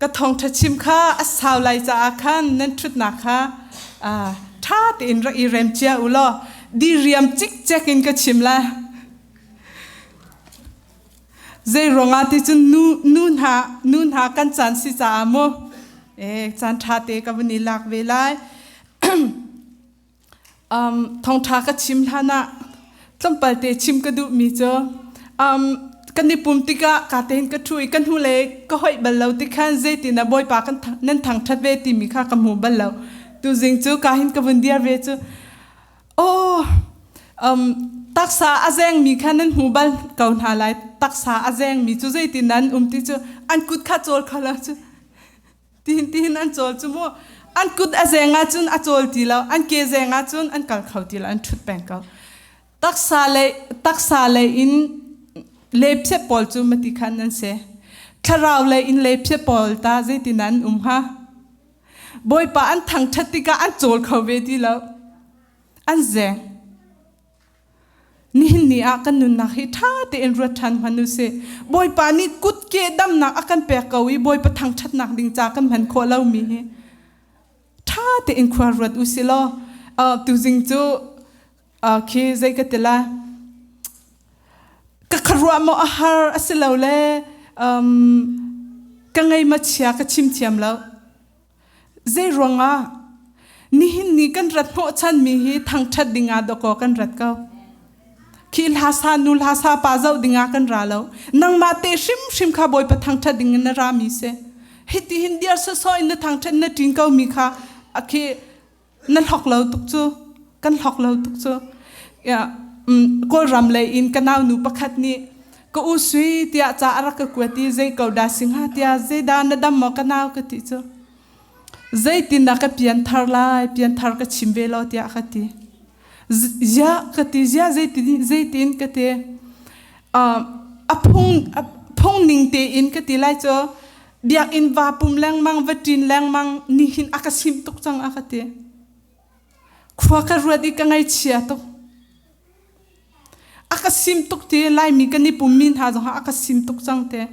Ka thawngṭha chim kha a sau lai caah khan nan ṭhutnak kha ṭha tein rak i rem cia u law diriam cikcek in ka chim lai. Zei ruangah ti cun nu nu hna nu hna kan caan si caah mu caan ṭha te ka vun i lak ve lai. Thawngṭha ka chim hlanah tlawmpal te chim ka duhmi cu kan i pum tikah ka tein ka ṭhu i ka hnulei ka hoih bal lo tikhan zeitin ah Bawipa kan nan thangṭhat ve timi kha ka hmu bal lo. Tuzing cu ka hin ka vun dir ve cu oh taksa a zengmi kha nan hmu bal ko hna lai taksa a zengmi cu zeitin nan um ti cu an kut kha cawl kho lo cu Tihin tihin an cawl cu mu an kut a zeng ahcun a cawl ti lo an ke zeng ahcun an kal kho ti lo an ṭhut peng ko taksa lei taksa lei in lepsiat pawl cu mati khan an si thlarau lei in lepsiat pawl ta zeitin an um ha bawipa an thangṭhat tikah an cawl kho ve ti lo an zeng Nihin ni ah kan nunnak hi ṭha tein ruat ṭhan hmanh u sih. Bawipa nih kutke damnak a kan pek ko i Bawipa thangṭhatnak ding ca kan hman khawh lomi hi ṭha tein khua ruat u sih law tuzing cu khi zei ka ti lai ka khuaruah maw a har a si lo le ka ngei ma chia ka chim thiam lo. Zei ruangah nihin ni kan rat hnawhchanmi hi thangṭhat dingah dawkaw kan rat ko. Khi hlasa nu hlasa pa zoh dingah kan ra lo. Nangmah te hrimhrim kha Bawipa thangṭhat ding in na rami si. Hiti hin diar sawsawh in na thangṭhat na ṭin ko mi kha khi na hlok lo tuk cu. Kan hlok lo tuk cu. Kawlram lei in ka nau nu pakhat nih ka u sui tiah ca a rak ka kuat i zei ko dah si hnga tiah zeidah na dam maw ka nau ka ti cu zeitindah ka pian thar lai pian thar ka chim ve lo tiah ka ti zia ka ti zia zeitin zeitin ka ti a phung phung ning tein ka ti lai cu biakinn va pum lengmang va ṭin lengmang nihin a ka sim tuk cang a ka ti Khua ka ruat i ka ngaihchia tuk. A ka sim tuk ti Laimi kan i pummi hna zongah a ka sim tuk cang te.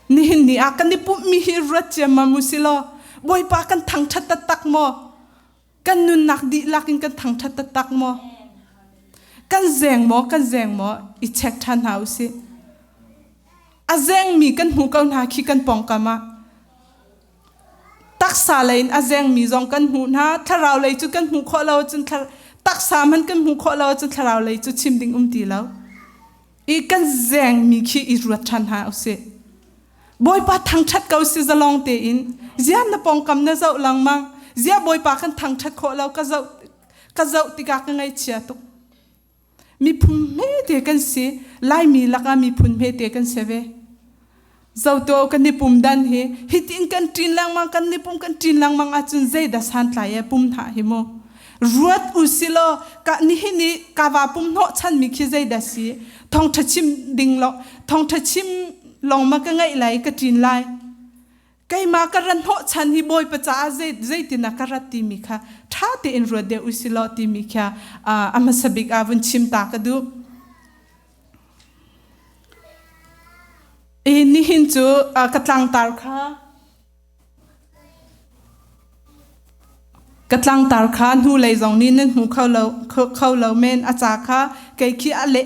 Nihin ni ah kan i pumhmi hi ruat ciammam u si law Bawipa kan thangṭhat taktak maw? Kan nunnak dihlak in kan thangṭhat taktak maw? Kan zeng maw? Kan zeng maw? I check ṭhan hna u sih. A zengmi kan hmu ko hna khi kan pawngkam ah. Taksa lei in a zengmi zong kan hmuh hna. Thlarau lei cu kan hmuh khawh lo ahcun taksa hmanh kan hmuh khawh lo ahcun thlarau lei cu chim ding um ti lo. I kan zengmi khi i ruat ṭhan hna usih. Bawipa thangṭhat ko si zalong tein. Zia na pawngkam na zoh lengmang. Zia Bawipa kan thangṭhat khawh lo ka zoh ka zoh tikah ka ngaihchia tuk. Miphun hmete kan si. Laimi lakah miphun hmete kan si ve. Zoto kan i pum dan hi hitin kan ṭin lengmang kan i pum kan ṭin lengmang ahcun zeidah santlai e pum hna hi mu. Ruat u si law ka nihin i ka va pum hnawh chanmi khi zeidah si thawngṭha chim ding lo thawngṭha chim lawng ma ka ngaih lai ka ṭin lai. Keimah ka rat hnawhchan hi Bawipa caah zeitin ah ka rat timi kha ṭha tein ruat deuh u si law timi kha a hmasa bik ah vun chim ta ka duh. I nihin cu ka tlangtar kha ka tlangtar kha hnulei zong nih nan hmu kho lo kho lo men a ca kha kei khi a le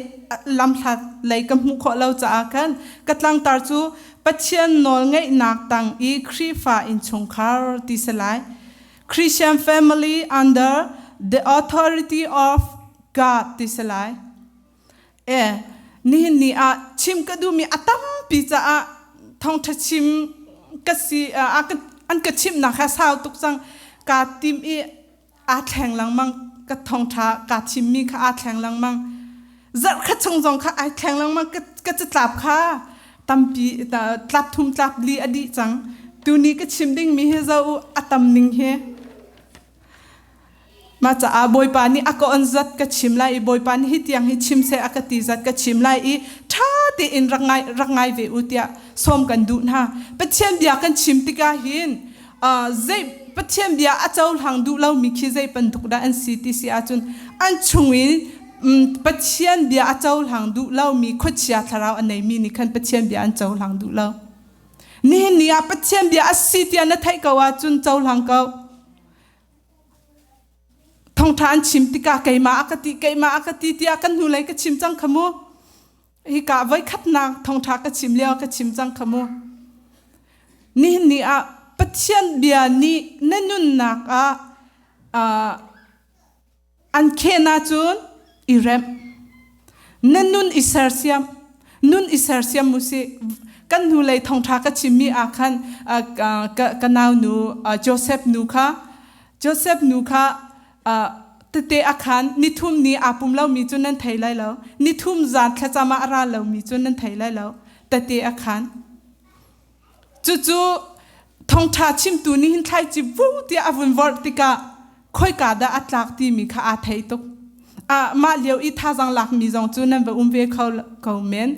lamhlat lei ka hmuh khawh lo caah khan ka tlangtar cu Pathian nawlngeihnak tang i Khrihfa innchungkhar ti si lai. Christian family under the authority of God ti si lai. E, nihin ni ah chim ka duhmi a tampi caah thawngṭha chim ka si an ka chimhnak kha sau tuk cang kaa tim i aa thleng lengmang ka thawngṭha kaa thimmi kha aa thleng lengmang zarh khat chung zong kha ai thleng lengmang ka catlap kha tampi tlap thum tlap li a dih cang tuni ka chim dingmi hi zo u a tam ning hi mah caah bawipa nih a ka on zat ka chim lai i bawipa nih hi tiang hi chim seh a ka ti zat ka chim lai i ṭha tein rak ngai rak ngai ve u tiah sawm kan duh hna pathian bia kan chim tikah hin zei Pathian bia a cohlang duh lomi khi zei bantuk dah an si ti si ahcun an chung in Pathian bia a cohlang duh lomi khuachia thlarau a neimi nih khan Pathian bia an cohlang duh lo. Nihin ni ah Pathian bia a si tiah na theih ko ahcun cohlang ko. Thawngṭha an chim tikah keimah a ka ti, keimah a ka ti tiah kan hnulei ka chim cang kha mu. Hika voikhatnak thawngṭha ka chim lio ka chim cang kha mu. Nihin ni ah Pathian bia nih na nunnak ah uh, an khen ahcun i remh. Na nun i sersiam. Nun i sersiam mu si. Kan hnulei thawngṭha ka chimmi ah khan ka, ka nau nu Joseph nu kha Joseph nu kha tete a khan nithum ni aa pum lomi cu nan thei lai lo. Nithum zan thlacam ah a ra lomi cu nan thei lai lo. Tete a khan. Cucu thawngṭha chimtu nih hin thlaici vu tiah a vun vorh tikah khoika dah a tlak timi kha aa thei tuk. Ah, mah lio i thazaang lakmi zong cu nan va um ve kho ko men.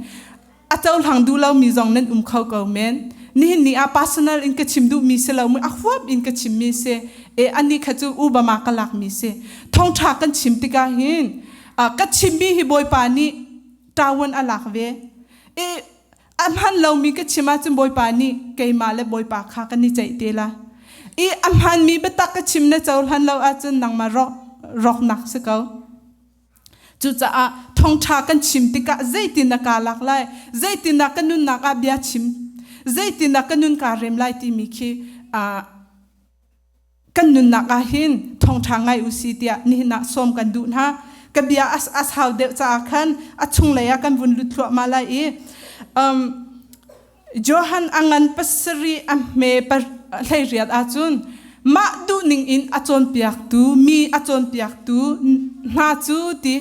A cohlang duh lomi zong nan um kho ko men. Nihin ni ah personal in ka chim duhmi si lo a huap in ka chimmi si. E ani kha cu Obama ka lakmi si. Thawngṭha kan chim tikah hin ka chimmi hi Bawipa nih ṭawan a lak ve. E A hman lomi ka chim ahcun Bawipa nih keimah le Bawipa kha kan i ceih te lai. I a hmanmi biatak ka chim na cohlan lo ahcun nangmah rawk, rawknak si ko. Cucaah thawngṭha kan chim tikah zeitin na kaa lak lai, zeitin dah ka nunnak ah bia chim, zeitin dah ka nun kaa rem lai timi khi uh, kan nunnak ah hin thawngṭha ngai u si tiah nihin ah sawm kan duh hna. Ka bia a sau deuh caah khan a chunglei ah kan vun lut thluahmah lai i um, Johan a ngan pasarih a hme hleiriat ahcun mah duhning in a cawnpiaktu mi a cawnpiaktu hna cu ti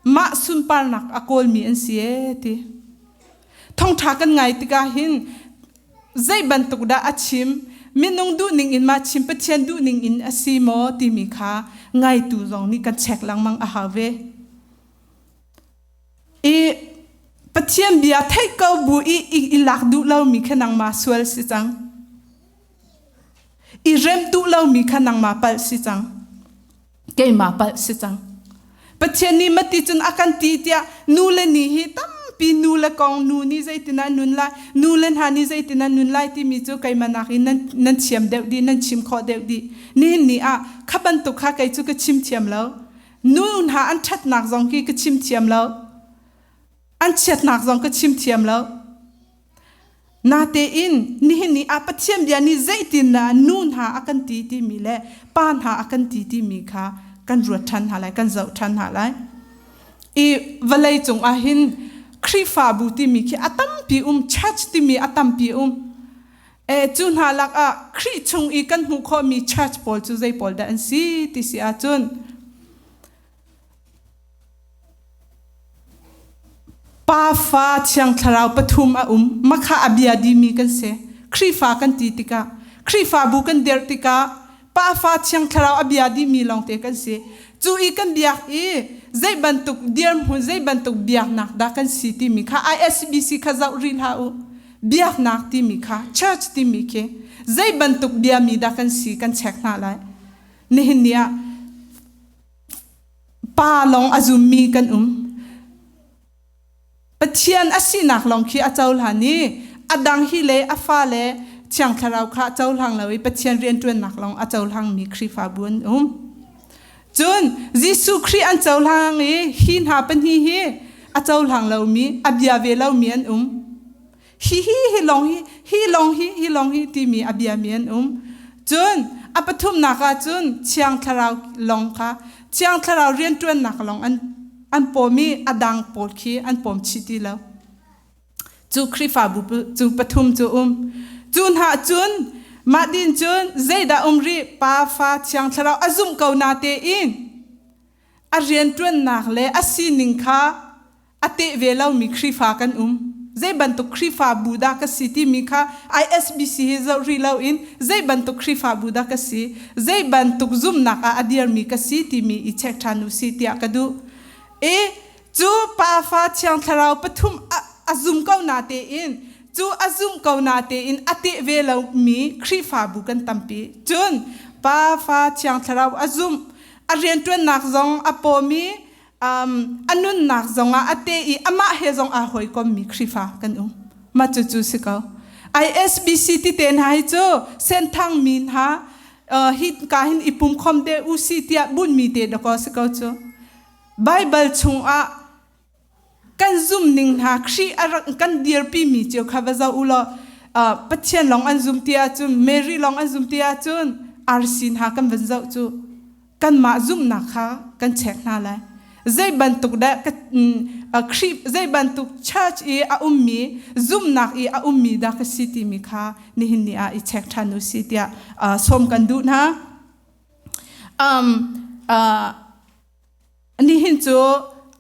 mah sunparnak a kawlmi an si ee ti. Thawngṭha kan ngai tikah hin zei bantuk dah a chim minung duhning in ma chim Pathian duhning in a si maw timi kha ngaitu zong nih kan check lengmang a hau ve. I Pathian bia theih ko bu i i lak duh lomi kha nangmah sual si cang. I rem duh lomi kha nangmah palh si cang. Keimah palh si cang. Pathian nih mati cun a kan ti tiah nu le ni hi tampi nu le kong nu nih zeitin ah nun lai nu le hna nih zeitin ah nun lai timi cu keimah nakin nan, nan thiam deuh dih nan chim khawh deuh dih nihin ni ah kha bantuk kha kei cu ka chim thiam lo nu hna an ṭhatnak zong khi ka chim thiam lo an chiatnak zong ka chim thiam lo Natein nihin ni ah Pathian bia nih zeitin dah nu hna a kan ti timi le pa hna a kan ti timi kha kan ruat ṭhan hna lai, kan zoh ṭhan hna lai. I vawlei cung ah hin Khrihfabu timi khi a tampi um, church timi a tampi um. E, cu hna lak ah Khrih chung i kan hmuh khawhmi church pawl cu zei pawl dah an si ti si ahcun Pa, Fa, Thiang Thlarau pathum a um. Makha a bia dimi kan si. Khrihfa kan ti tikah, Khrihfabu kan dirh tikah Pa, Fa, Thiang Thlarau a bia dimi lawngte kan si. Cu i kan biak i zei bantuk dirhmun, zei bantuk biaknak dah kan si timi kha ISBC kha zoh rih hlah u. Biaknak timi kha, church timi khi zei bantuk biami dah kan si kan check hna lai. Nihin ni ah Pa lawng a zummi kan um. Pathian a sinak lawng khi a cohlan i a dang hi le a fale Thiang Thlarau kha a cohlang lo i Pathian rianṭuannak lawng a cohlangmi Khrihfabu an um. Cun Jesuh Khrih an cohlang i hi hna pahnih hi a cohlang lomi, a bia ve lomi an um. Hi hi hi lawng hi hi lawng hi hi lawng hi timi a biami an um. Cun a pathumnak ah cun Thiang Thlarau lawng kha Thiang Thlarau rianṭuannak lawng an an pawm i a dang pawl khi an pawm chih ti lo. Cu Khrihfabu cu pathum cu um. Cu hna cun mah din cun zeidah um rih Pa Fa Thiang Thlarau a zumh ko na tein a rianṭuannak le a sining kha a teh ve lomi Khrihfa kan um. Zei bantuk Khrihfabu dah ka si timi kha ISBC hi zoh rih loin zei bantuk Khrihfabu dah ka si, zei bantuk zumhnak ah a dirmi ka si timi i check ṭhan u si tiah ka duh. I cu Pa Fa Thiang Thlarau pathum a, a zum ko na tein cu a zum ko na tein a teh ve lomi Khrihfabu kan tampi. Cun Pa Fa Thiang Thlarau a zumh, a rianṭuannak zong a pawm i. A nunnak zongah a te i amah he zong aa hawikommi Khrihfa kan um. Mah cucu si ko. ISBC ti te hna hi cu senthang mi hna hi ka hin i pum khom te u si tiah bunmi te dakaw si ko cu. Bible chungah kan zum ning hna Khrih a rak kan dirpi mi cio kha va zoh u law Pathian lawng an zum ti ahcun Mary lawng an zum ti ahcun RC hna kan van zoh cu kanmah zumhnak kha kan check hna lai. Zei bantuk dah Khrih zei bantuk church i a ummi zumhnak i a ummi dah ka si timi kha nihin ni ah i check ṭhan u si tiah sawm kan duh hna. Nihin cu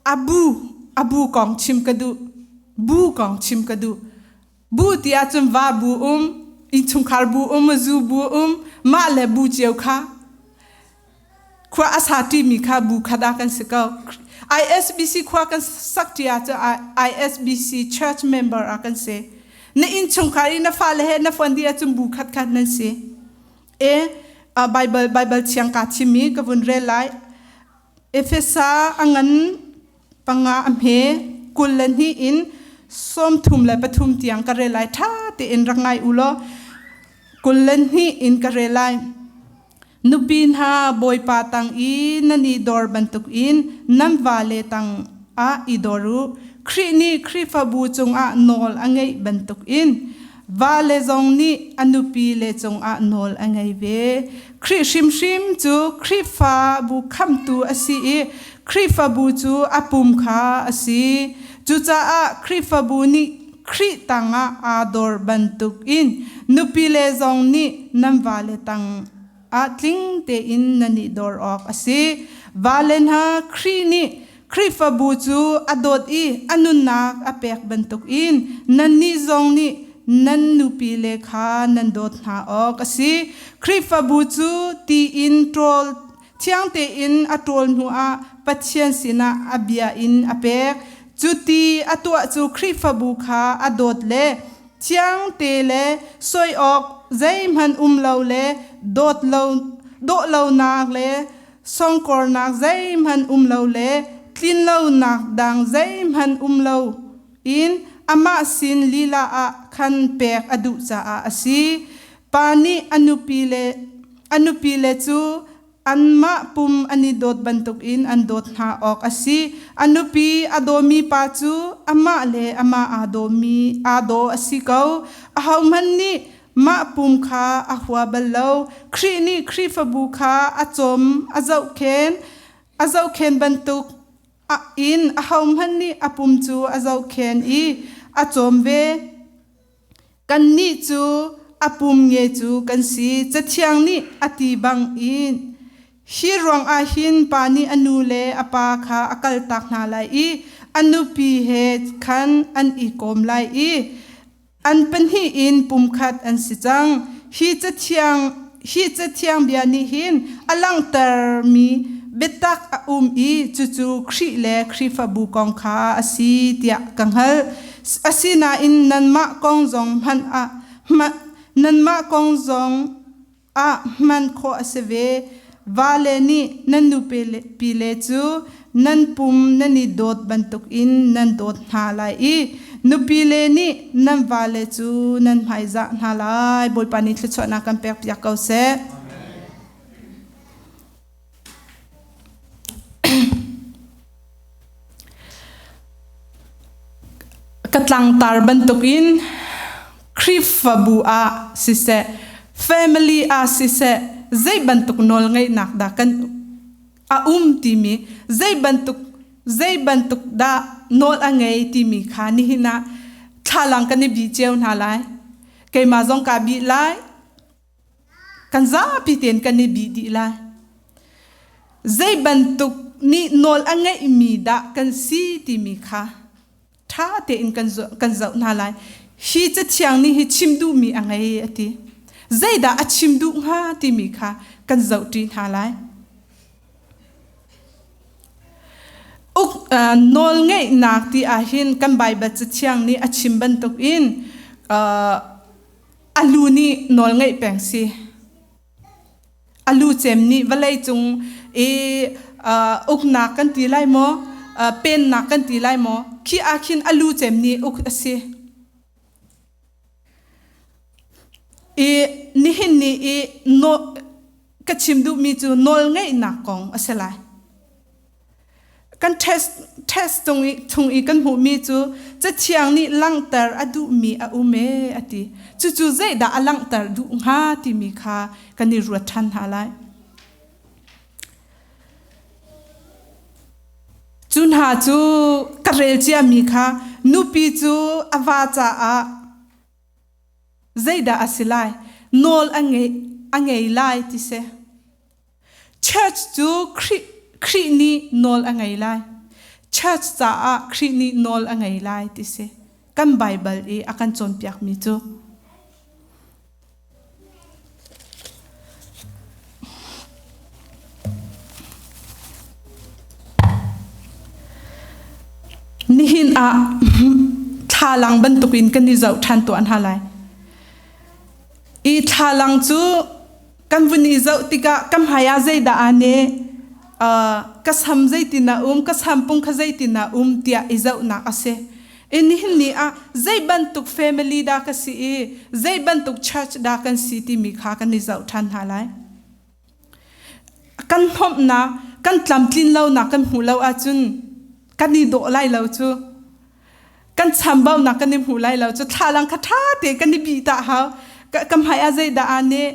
a bu a bu kong chim ka duh. Bu kong chim ka duh. Bu ti ahcun va bu um, innchungkhar bu um, zu bu um, mah le bu cio kha khua a sa ṭimi kha bu khat ah kan si ko. ISBC khua kan sak ṭi ahcun ISBC church member ah kan si. Na innchungkhar i na fale he na foan dih ahcun bu khat khat nan si. E Bible Bible thiang kaa thim i ka vun rel lai. Efesa a ngan panga a hme 22 in 33 tiang ka rel lai. Ṭha tein rak ngai u law 22 in ka rel lai. Nupi hna Bawipa tang i nan i dor bantukin nan vale tang ah i dor u. Khrih nih Khrihfabu cungah nawl a ngeih bantukin Vale zong nih a nupile cungah nawl a ngei ve. Khrih hrimhrim cu Khrihfabu khamhtu a si i Khrihfabu cu a pum kha a si. Cucaah Khrihfabu nih Khrih tangah aa dor bantukin nupile zong nih nan vale tang ah tling tein nan i dor awk a si. Vale hna, Khrih nih Khrihfabu cu a dawt i a nunnak a pek bantukin nannih zong nih nan nupile kha nan dawt hna awk a si. Khrihfabu cu ti in ṭawl thiang tein a ṭawl hnuah Pathian sinah a bia in a pek. Cu ti a tuah cu Khrihfabu kha a dawt le thiang te le soi awk zeihmanh um lo le dawt lo dawh lonak le songkornak zeihmanh um lo le tlinlonak dang zeihmanh um lo in amah sin lila ah khan pek a duh caah a si. Pa nih a nupi le a nupile cu anmah pum an i dawt bantukin an dawt hna awk a si. A nupi a dawmi pa cu amah le amah aa dawmi aa daw a si ko. Ahohmanh nih mah pum kha a hua bal lo. Khrih nih Khrihfabu kha a cawm, a zohkhen, a zohkhen bantuk in ahohmanh nih a pum cu a zohkhen i a cawm ve. Kannih cu a pum nge cu kan si. Cathiang nih a ti bang in hi ruangah hin pa nih a nu le a pa kha a kaltak hna lai i a nupi he khan an i kawm lai i an pahnih in pumkhat an si cang. Hi cathiang hi cathiang bia nih hin a langhtermi biatak a um i cucu Khrih le Khrihfabu kong kha a si tiah ka hngalh. Asinain nanmah kong zong hmanh ah nanmah kong zong ah hman khawh a si ve. Vale nih nan nupile cu nan pum nan i dawt bantukin nan dawt hna lai i nupile nih nan vale cu nan hmaizah hna lai. Bawipa nih thluachuahnak kan pekpiak ko seh. Ka tlangtar bantukin Khrihfabu ah siseh, family ah siseh, zei bantuk nawlngeihnak dah kan a um timi, zei bantuk zei bantuk dah nawl a ngei timi kha nihin ah thlalang kan i bih cio hna lai. Keimah zong kaa bih lai, Kan zapi tein kan i bih dih lai. Zei bantuk nih nawl a ngeihmi dah kan si timi kha ṭha tein kan zoh hna lai. Hi cathiang nih hi chim duhmi a ngei a ti. Zeidah a chim duh hnga timi kha kan zohṭi hna lai. Uk nawlngeihnak ti ahhin kan Baibal cathiang nih a chim bantukin A lu nih nawl ngeih peng si. A lu cem nih vawlei cung i uknak kan ti lai maw? pennak kan ti lai maw khi ah khin a lu cem nih uk a si. I nihin ni i no, ka chim duhmi cu nawlngeihnak kong a si lai. Kan test test chung i chung i kan hmuhmi cu Cathiang nih langhter a duhmi a um ee a ti. Cucu zeidah a langhter duh hnga timi kha kan i ruat ṭhan hna lai. Cu hna cu ka rel ciami kha nupi cu a va caah zeidah a si lai? Nawl a ngei, a ngei lai ti si. Church cu Khrih, Khrih nih nawl a ngei lai. Church caah Khrih nih nawl a ngei lai ti si. Kan Baibal i a kan cawnpiakmi cu. Nihin ah thlalang bantukin kan i zoh ṭhan tuah hna lai. I thlalang cu kan vun i zoh tikah ka hmai ah zeidah aa ne, ka sam zeitin a um, ka sampung kha zeitin a um tiah i zohnak a si. I nihin ni ah zei bantuk family dah ka si i zei bantuk church dah kan si timi kha kan i zoh ṭhan hna lai. Kan hnomhnak, kan tlamtlin lonak kan hmuh lo ahcun kan i dawh lai lo cu. Kan chambaunak kan i hmuh lai lo cu. Thlalang kha ṭha te kan i bih ta hau. Ka hmai ah zeidah aa neh,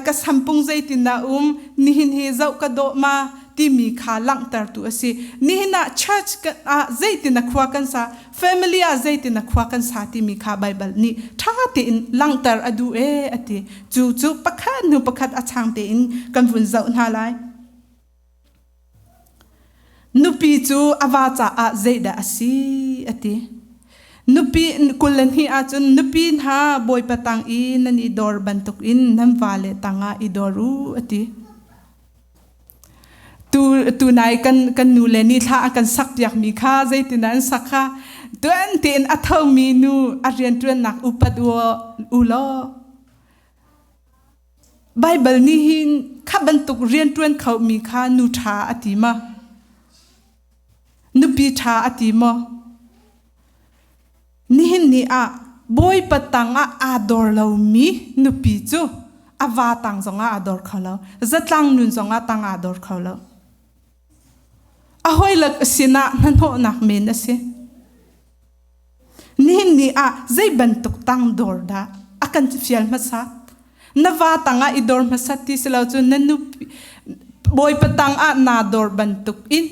ka sampung zeitin dah um, nihin hi zoh ka dawh ma timi kha langhtertu a si. Nihin ah church ah zeitin a khua kan sa, family ah zeitin a khua kan sa timi kha Baibal nih ṭha tein langhter a duh ee a ti. Cu cu pakhat hnu pakhat a chang tein kan vun zoh hna lai. Nupi cu a va caah zeidah a si a ti. Nupi 22 ahcun nupi hna Bawipa tang i nan i dor bantukin nan vale tangah i dor u a ti. Tu tunai kan kan nu le nih thla a kan sak piakmi kha zeitin an sak kha tuan tein a thomi nu a rianṭuannak upat u law Baibal nih hin kha bantuk rianṭuan khomi kha nu ṭha a ti ma? Nupi ṭha a ti maw? Nihin ni ah Bawipa tangah aa dor lomi nupi cu a va tang zongah aa dor kho lo. Zatlang nun zongah tang aa dor kho lo. A hawilak sinah hnahnawhnak men a si. Nihin ni ah zei bantuk tangdor dah a kan fial hmasa? Na va tangah i dor hmasat ti si lo cu na nupi bawipa tangah naa dor bantuk in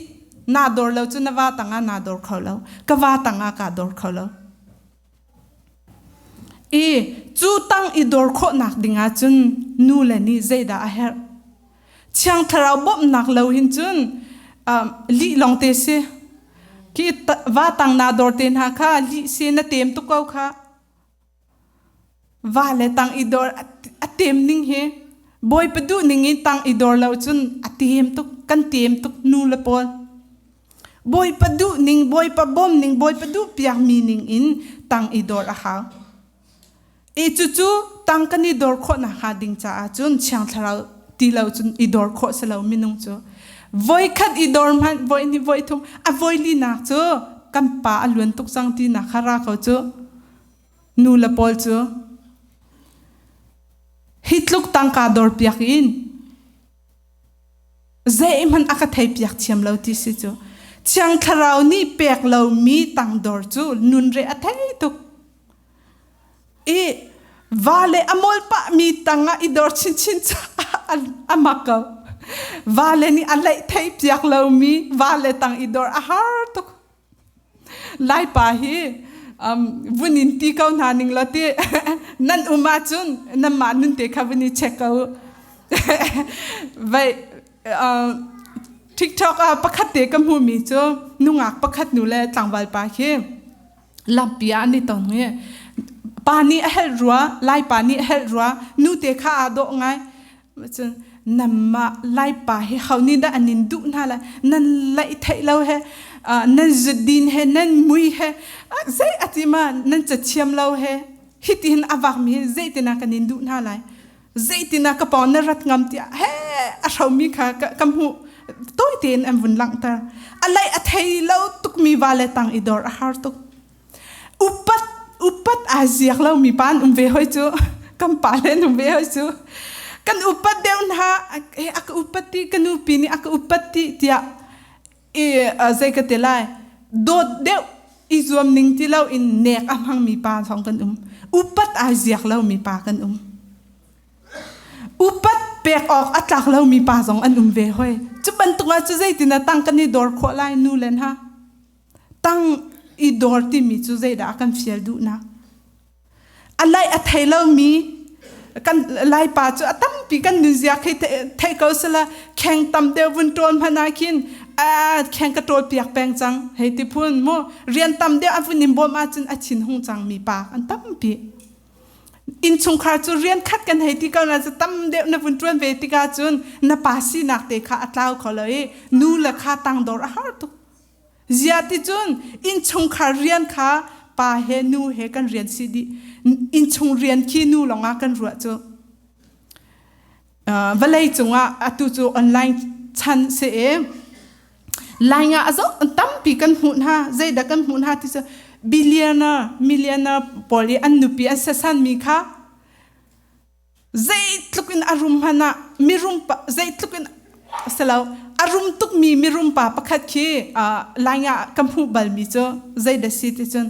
naa dor lo cu na va tangah naa dor kho lo. Ka va tangah kaa dor kho lo. I cu tang i dor khawhnak ding ahcun nu le nih zeidah a herh? Thiang Thlarau bawmhnak lo hin cun lih lawng te si. Khi va tang na dor te hna kha lih si na tem tuk ko kha. Va le tang i dor a tem ning hi Bawipa duh ning in tang i dor lo cun a tem tuk kan tem tuk nu le pawl. Bawipa duh ning Bawipa bawm ning Bawipa duh piak mi ning in tang i dor a hau. I cucu tang kan i dor khawh nakhnga ding caah cun Thiang Thlarau ti lo cun i dor khawh si lo minung cu. Voikhat i dor hmanh voi hnih voi thum a voi linak cu kan pa a luan tuk cang ti nak kha ra ko cu. Nu le pawl cu hi tluk tangka dor piak in zeihmanh a ka thei piak thiam lo ti si cu. Thiang Thlarau nih pek lomi tangdor cu nun re a thei tuk. I va le a mawl pahmi tangah i dor chinchin caah a mak ko. Va le nih a leih theih piak lomi va le tang i dor a har tuk. Laipa hi vun in ti ko hna ning law ti nan um ahcun nanmah nun te kha vun i check ko. Vai TikTok ah pakhat te ka hmuhmi cu nungak pakhat nu le tlangval pa khi lampi ah an i tong i pa nih a helh rua laipa nih a helh rua nute kha aa dawh ngai cun namah laipa hi ho nih dah an in duh hna lai nan laih theih lo he nan zudin he nan mui he zei a ti ma nan cathiam lo he hitihin a vakmi hi zeitin ah kan in duh hna lai zeitin ah ka pawng na rat ngam tiah he a hromi kha ka hmuh. Tawi tein an vun langhter. A laih a thei lo tukmi va le tang i dor a har tuk. Upat upat aa ziak lomi pa an um ve hoi cu. Kan pa le an um ve hoi cu. Kan upat deuh hna, a ka upat ti, ka nupi nih a ka upat ti tiah i zei ka ti lai dawt deuh i zuam ning ti lo in nek a hmangmi pa zong kan um. Upat aa ziak lomi pa kan um. Upat pek awk a tlak lomi pa zong an um ve hoi. Cu bantuk ah cu zeitin ah tang kan i dor khawh lai nu len ha? Tang i dor timi cu zeidah a kan fial duhnak? A laih a thei lomi kan Laipa cu a tampi kan nunzia khi theih ko sala kheng tam deuh vun ṭawl hmanh ah khin kheng ka ṭawl piak peng cang hei ti phun mu rian tam deuh a vun in bawm ahcun a thin hung cang mi pa an tampi. Innchungkhar cu rian khat kan hei ti ko na cu tam deuh na vun ṭuan ve tikah cun na pa sinak te kha a tlau kho lo i nu le kha tangdor a har tuk. Zia ti cun innchungkhar rian kha pa he nu he kan rian si dih. Innchung rian khi nu lawngah kan ruah cu. Vawlei cungah atu cu online chan si i Lai nga a zoh tampi kan hmuh hna zeidah kan hmuh hna ti cu billionaire millionaire pawl i an nupi an sesanmi kha zeitluk in a rum hmanh ah mirum pa zeitluk in silo a rum tukmi mirum pa pakhat khi lai nga ka hmuh balmi cu zeidah si ti cun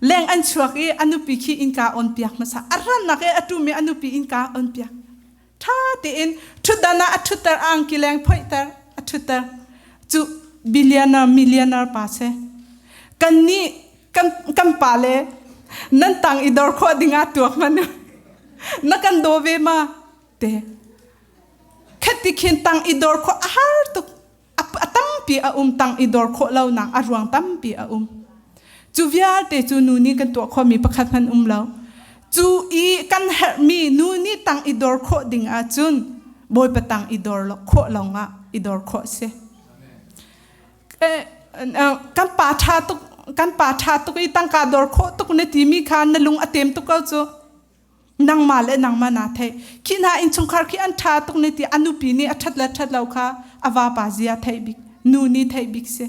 leng an chuak i a nupi khi innka on piak hmasa a rannak i a ṭum i a nupi innka on piak ṭha tein ṭhutdan ah a ṭhutter angki leng phoihter a ṭhutter cu billionaire millionaire pa si kannih kan kan pa le nan tang i dor khawh ding ah tuak hmanh na kan daw ve ma te khati khin tang i dor khawh a har tuk a tampi a um tang i dor khawh lonak a ruang tampi a um cu vialte cu nu nih kan tuah khawhmi pakhat hmanh um lo cu i kan herhmi nu nih tang i dor khawh ding ahcun bawipa tang i dor khawh lawngah i dor khawh si kan pa ṭha tuk kan pa ṭha tuk i tangka dor khawh tuk na timi kha na lung a tem tuk ko cu nangmah le nangmah naa theih khi hna innchungkhar khi an ṭha tuk ne ti a nupi nih a ṭhat le ṭhat lo kha a vapa zia theih bik nu nih theih bik si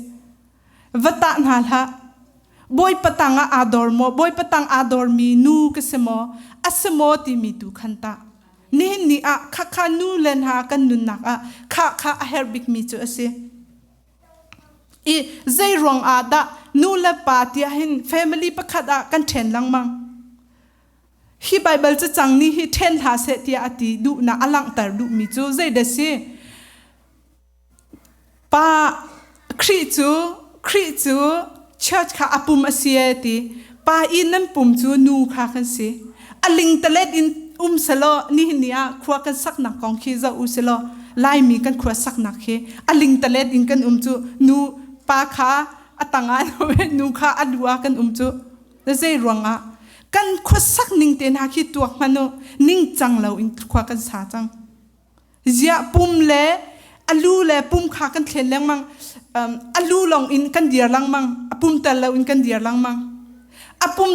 va tah hna hlah bawipa tang ah aa dor maw bawipa tang aa dormi nu ka si maw a si maw timi tu khan tah nihin ni ah khakha nu le hna kan nunnak ah kha kha a herh bikmi cu a si I zei ruang ah dah nu le pa tiah hin family pakhat ah kan ṭhen lengmang Hi Baibal cacang nih hi ṭhen hlah seh tiah a ti duhnak a langhter duhmi cu zeidah si? Pa Khrih cu Khrih cu church kha a pum a si e ti. Pa i nan pum cu nu kha kan si. A lingtalet in um selaw nihin ni ah khua kan saknak kong khi zoh u silaw Laimi kan khua saknak khi a lingtalet in kan um cu nu pa kha a tangah nu kha a lu ah kan um cu. Na zei ruangah kan khuasak ning te hna khi tuak hmanh u ningcang lo in khua kan sa cang. Ziah pum le alu le pum kha kan thlen lengmang alu lawng in kan dir lengmang a pum tel lo in kan dir lengmang a pum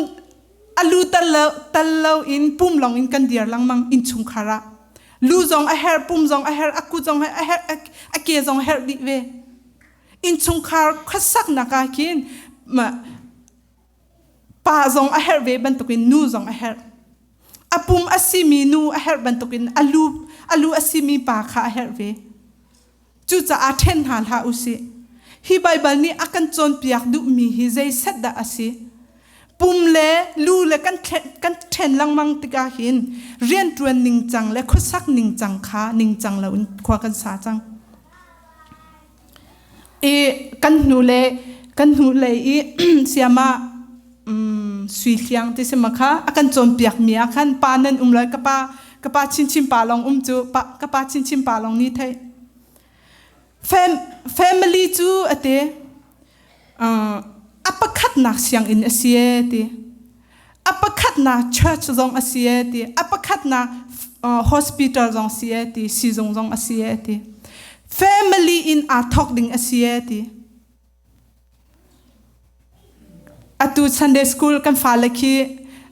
alu tel lo tel lo in pum lawng in kan dir lengmang innchungkhar ah lu zong a herh pum zong a herh a kut zong a herh a ke zong a herh dih ve innchungkhar khuasaknak ah khin Pa zong a herh ve bantukin nu zong a herh. A pum a simi nu a herh bantukin a lu, a lu a simi pa kha a herh ve. Cucaah ṭhen hna hlah u sih. Hi Baibal nih a kan cawnpiak duhmi hi zei set dah a si? Pum le lu le kan, kan ṭhen lengmang tikah hin rianṭuan ningcang le khuasak ningcang kha ningcang loin khua kan sa cang. I kan hnu le kan hnu lei i siama sui hliang ti si ma kha a kan cawnpiak mi ah khan pa nan um lai ka pa ka pa chinchin pa lawng um cu pa ka pa chinchin pa lawng ni thei Fam, family cu ate a pakhatnak sianginn a si e ti a pakhatnak church zong a si e ti a pakhatnak hospital zong si e ti sizung zong a si e ti family in aa thawk ding a si e ti atu Sunday school kan fale khi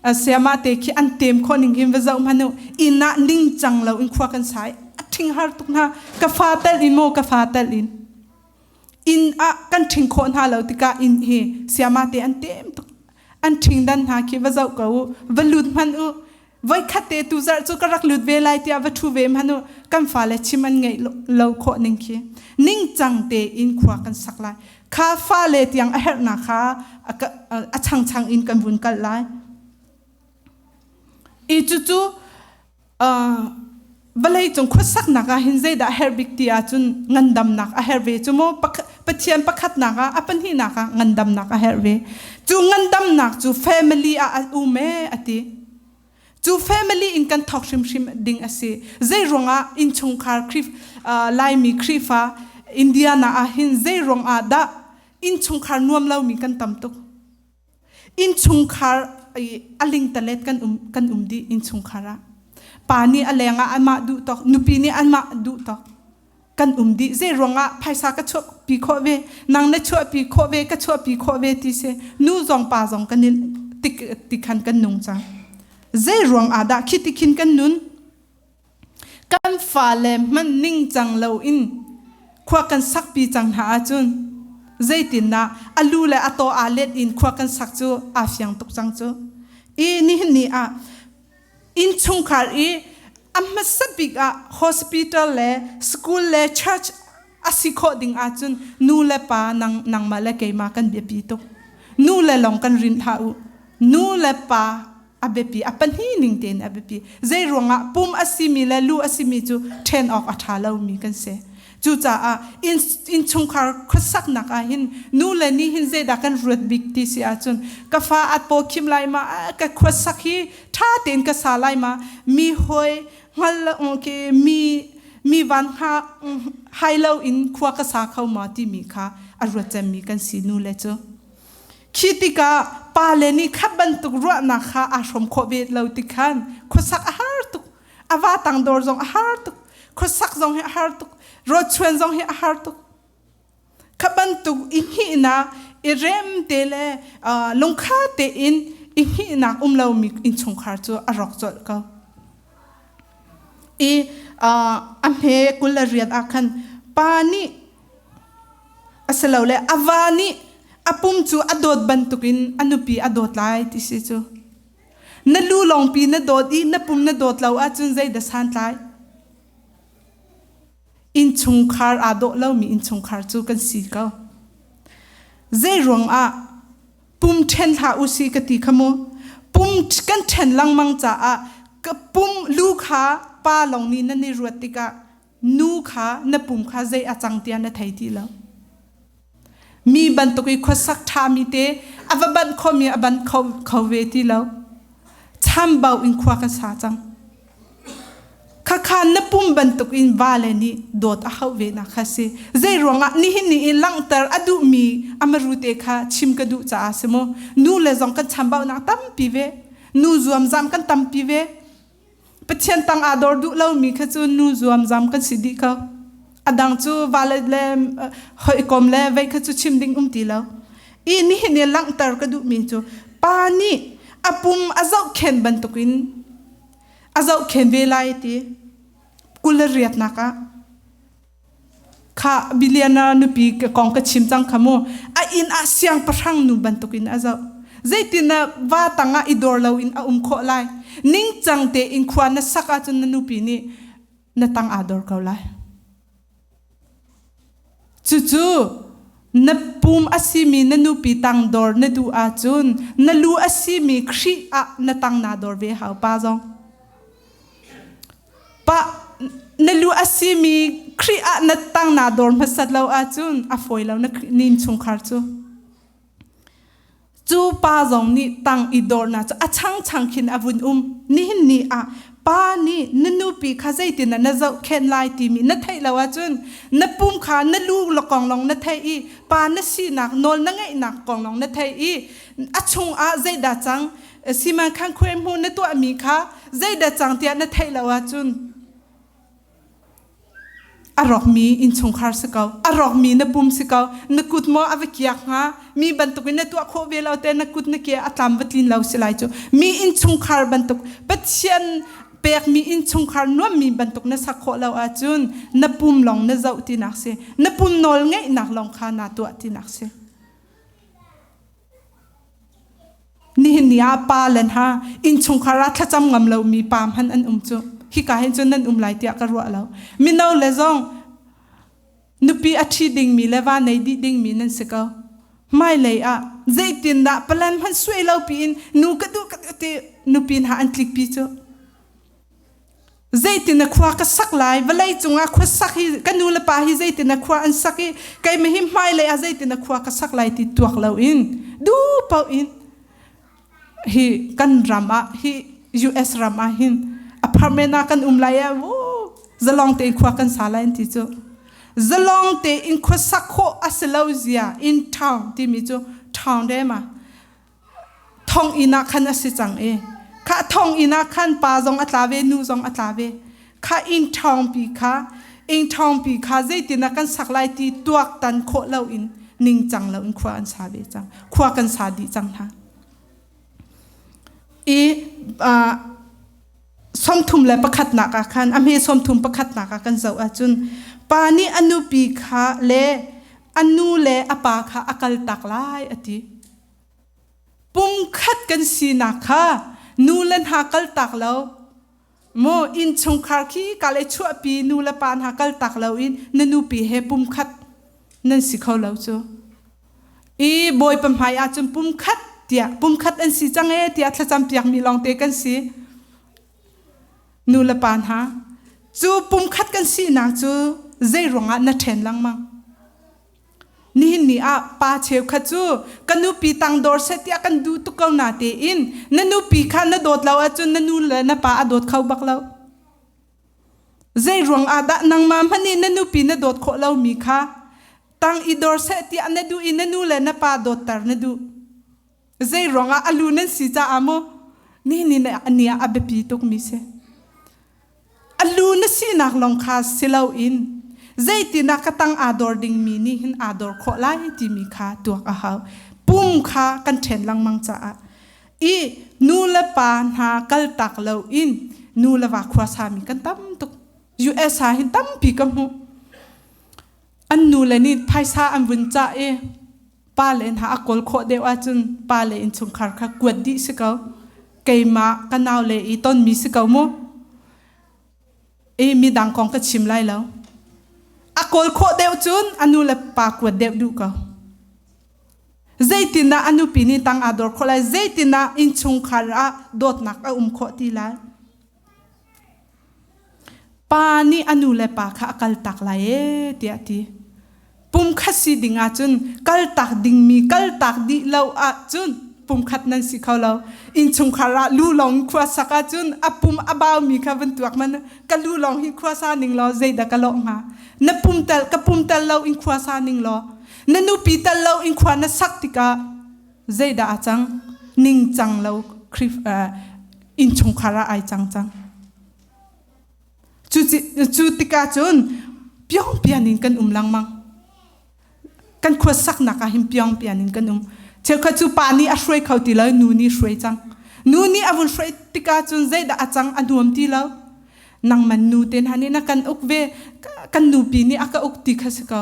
sayama te khi an tem khawh ning hin va zoh hmanh u inn ah ningcang lo in khua kan sai a ṭhing har tuk hna ka fa tel in maw ka fa tel in. Inn ah kan ṭhing khawh hna lo tikah inn hi siama te an tem tuk. An ṭhing dan hna khi va zoh ko u, va lut hmanh u. Voikhat te tu zarh cu ka rak lut ve lai tiah va ṭhu ve hmanh u. Kan fale chim an ngeih lo khawh ning khi. Ningcang tein khua kan sak lai. Kha fale tiang a herhnak kha a changchang in kan vun kal lai. I cucu vawleicung khuasaknak ah hin zeidah a herh bik ti ahcun ngandamnak a herh ve cu mu. Pathian pakhatnak ah a pahnihnak ah ngandamnak a herh ve. Cu ngandamnak cu family ah a um ee a ti. Cu family in kan thawk hrimhrim ding a si. Zei ruangah innchungkhar Khrih Laimi Khrihfa Indiana ah hin zei ruangah dah innchungkhar nuam lomi kan tam tuk. Innchungkhar a lingtalet kan um kan um dih innchungkhar ah. Pa nih a leng ah amah duh tawk, nupi nih anmah duh tawk kan um dih. Zei ruangah phaisa ka chuahpi khawh ve, nang na chuahpi khawh ve, ka chuahpi khawh ve ti si. Nu zong pa zong kan in tik tikhan kan nung cang. Zei ruangah dah khi tikhin kan nun? Kan fale hmanh ningcang loin khua kan sakpi cang hna ahcun zeitindah a lu le a taw aa let in khua kan sak cu aa fiang tuk cang cu. I nihin ni ah innchungkhar i a hmasa bik ah hospital le school le church a si khawh ding ahcun nu le pa nang nangmah le keimah kan biapi tuk. Nu le lawng kan rinh hlah u. Nu le pa a biapi a pahnih ning tein a biapi zei ruangah pum a simi le lu a simi cu ṭhen awk a ṭha lomi kan si cucaah inn innchungkhar khuasaknak ah hin nu le ni hin zeidah kan ruat bik ti si ahcun ka fa at paw khim lai ma ka khuasak hi ṭha tein ka sa lai ma mi hawi hngal ke mi mi van hnga hai lo in khua ka sa kho ma timi kha a ruat cemmi kan si nu le cu Khi tikah pale nih kha bantuk ruahnak kha aa hrawm khawh ve lo tik khan khuasak a har tuk. A va tangdor zong a har tuk. Khuasak zong hi a har tuk. Rawlchuan zong hi a har tuk. Kha bantuk i hngihnak, i rem te le lungkha tein i hngihnak um lomi innchungkhar cu a rawk colh ko. I a hme 28 ah khan pa nih asilole a va nih a pum cu a dawt bantukin a nupi a dawt lai ti si cu. Na lu lawngpi na dawt i na pum na dawt lo ahcun zeidah santlai? Innchungkhar aa dawh lomi innchungkhar cu kan si ko. Zei ruangah pum ṭhen hlah u si ka ti kha mu. Pum kan ṭhen lengmang caah ka pum lu kha pa lawng nih nan i ruat tikah nu kha na pum kha zei a cang tiah na thei ti lo. Mi bantuk i khuasak ṭhami te a va banh khomi a banh kho, kho ve ti lo. Chambau in khua kan sa cang. Khakha na pum bantuk in vale nih dawt a hauh ve nak kha si. Zei ruangah nihin ni i langhter a duhmi amaru te kha chim ka duh caah si mu. Nu le zong kan chambaunak tampi ve. Nu zuamzam kan tampi ve. Pathian tang aa dor duh lomi kha cu nu zuamzam kan si dih ko. A dang cu vale le hawikom le vei kha cu chim ding um ti lo. I nihin i langhter ka duhmi cu pa nih a pum a zohkhen bantukin a zohkhen ve lai ti 28nak ah Kha billionaire nupi kong ka chim cang kha mu. A inn ah siangpahrang nu bantukin a zoh. Zeitin na va tangah i dor loin a um khawh lai? Ningcang tein khua na sak ahcun na nupi nih na tang aa dor ko lai. Cucu na pum a simi na nupi tang dor na duh ahcun na lu a simi Khrih ah na tang naa dor ve hau pa zong. Pa na lu a simi Khrih ah na tang naa dor hmasat lo ahcun a fawi lo na nin chungkhar cu. Cu pa zong nih tang i dornak cu a changchang khin a vun um. Nihin ni ah pa nih na nupi kha zeitin na zohkhenh lai timi na theih lo ahcun na pum kha na lu kong lawng na theih i pa na sinak nawl na ngeihnak kong lawng na theih i a chungah zeidah cang siman khan khuai hmu na tuahmi kha zeidah cang tiah na theih lo ahcun a rawkmi innchungkhar si ko a rawkmi na pum si ko na kut maw a va kiak hnga mi bantukin na tuah khawh ve lo te na kut na ke a tlam va tlin lo si lai cu mi innchungkhar bantuk Pathian. Pekmi innchungkhar nuammi bantuk na sak khawh lo ahcun na pum lawng na zoh tinak si. Na pum nawl ngeihnak lawng kha naa tuah tinak si. Nihin ni ah pa le hna innchungkhar ah thlacam ngam lomi pa hmanh an um cu. Hika hin cun nan um lai tiah ka ruah lo. Mino le zong nupi a ṭhi dingmi le va nei dih dingmi nan si ko. Hmailei ah zeitindah palan hmanh suai lo piin nu ka duh ka duh ti nupi hna an tlikpi cu. Zeitin na khua ka sak lai vawlei cungah khua sak hi ka nu le pa hi zeitin na khua an sak i keimah hi hmailei ah zeitin na khua ka sak lai ti tuak loin du paoh in hi kan ram ah hi US ram ah hin apartment ah kan um lai ah zalong tein khua kan sa lai an ti cu zalong tein khua sak khawh a si lo zia in town timi cu town de ma Thonginn ah khan a si cang i kha thonginn ah khan pa zong a tla ve nu zong a tla ve. Kha inn ṭhawngpi kha inn ṭhawngpi kha zeitin ah kan sak lai ti tuaktan khawh loin ningcang loin khua an sa ve cang. Khua kan sa dih cang hna. I 31 ah khan a hme 31 ah kan zoh ahcun pa nih a nupi kha le a nu le a pa kha a kaltak lai a ti. Pumkhat kan sinak kha nu le hna kaltak lo mu innchungkhar khi ka le chuahpi nu le pa hna kaltak lo in na nupi he pumkhat nan si kho lo cu. I Bawipa hmai ah cun pumkhat tiah pumkhat an si cang ee tiah thlacam piakmi lawngte kan si. Nu le pa hna cu pumkhat kan sinak cu zei ruangah na ṭhen lengmang? Nihin ni ah pa cheukhat cu ka nupi tangdor seh tiah kan duh tuk ko na tein na nupi kha na dawt lo ahcun na nu le na pa a dawt kho bak lo. Zei ruang ah dah nangmah hmanh nih na nupi na dawt khawh lomi kha tang i dor seh tiah na duh i na nu le na pa dawtter na duh. Zei ruang ah a lu nan si caah maw nihin ni ni ah a biapi tukmi si. A lu na sinak lawng kha si loin zeitinah ka tang aa dor dingmi nih hin aa dor khawh lai timi kha tuak a hau. Pum kha kan ṭhen lengmang caah i nu le pa hna kaltak loin nu le va khuasami kan tam tuk. US ah hin tampi ka hmuh. An nu le nih phaisa an vun cah i pa le hna a kawl khawh deuh ahcun pa le innchungkhar kha kuat dih si ko. Keimah ka nau le i tonmi si ko mu. I midang kong ka chim lai lo. A kawl khawh deuh cun a nu le pa kuat deuh duh ko. Zeitindah a nupi nih tang aa dor khawh lai? Zeitindah innchungkhar ah dawtnak a um khawh ti lai? Pa nih a nu le pa kha a kaltak lai ee tiah a ti. Pumkhat si ding ahcun kaltak dingmi kaltak dih lo ahcun pumkhat nan si kho lo. Innchungkhar ah lu lawng khua sak ahcun a pum a baumi kha van tuak man ka lu lawng hi khua sa ning law zeidah ka lawh hnga? Na pum tel ka pum tel lo in khua sa ning law na nupi tel lo in khua na sak tikah zeidah a cang? Ningcang lo Khrih innchungkhar ah ai cang cang. Cu, cu tikah cun piongpian in kan um lengmang. Kan khuasaknak ah hin piongpian in kan um. Cheukhat cu pa nih a hruai kho ti lo, nu nih hruai cang. Nu nih a vun hruai tikah cun zeidah a cang a nuam ti lo. Nangman nu te hna nih na kan uk ve, kan nupi nih a ka uk ti kha si ko.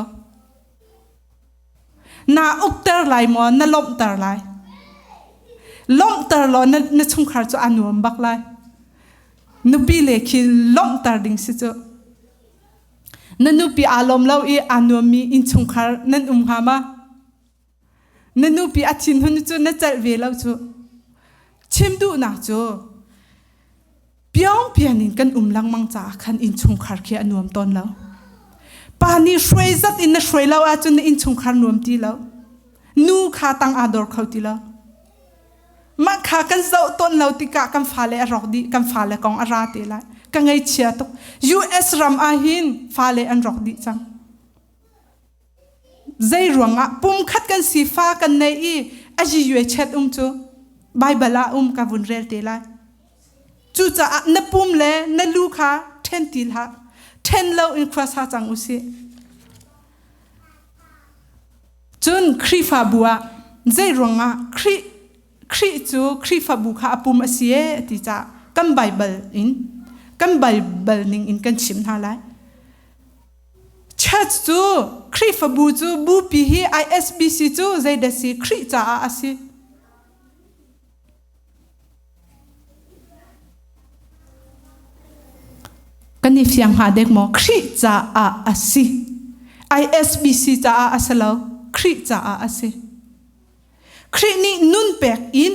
Na ukter lai maw na lawmhter lai? Lawmhter law na, na chungkhar cu a nuam bak lai. Nupi le khi lawmhter ding si cu. Na nupi aa lawm lo i aa nuammi innchungkhar nan um hnga ma? Na nupi a thinhun cu na celh ve lo cu. Chim duhnak cu piangpian in kan um lengmang caah khan innchungkhar khi a nuam tawn lo. Pa nih hruai zat in na hruai lo ahcun na innchungkhar nuam ti lo. Nu kha tang aa dor kho ti lo. Mah kha kan zoh tawn lo tikah kan fale a rawk dih, kan fale kong a ra te lai. Ka ngaihchia tuk. US ram ah hin fale an rawk dih cang. Zei ruangah pumkhat kan si fa kan nei i a yue chet um cu Bible ah um ka vun rel te lai. Cucaah na pum le na lu kha ṭhen ti hlah. Ṭhen lo in khua sa cang u sih. Cun Khrihfabu ah zei ruangah Khrih Khrih cu Khrihfabu kha a pum a si ee ti caah kan Bible in. Kan Baibal ning in kan chim hna lai. Church cu Khrihfabu cu bupi hi ISBC cu zeidah si Khrih caah a si. Kan i fiang hnga dek maw? Khrih caah a si. ISBC caah a si lo. Khrih caah a si. Khrih nih nun pek in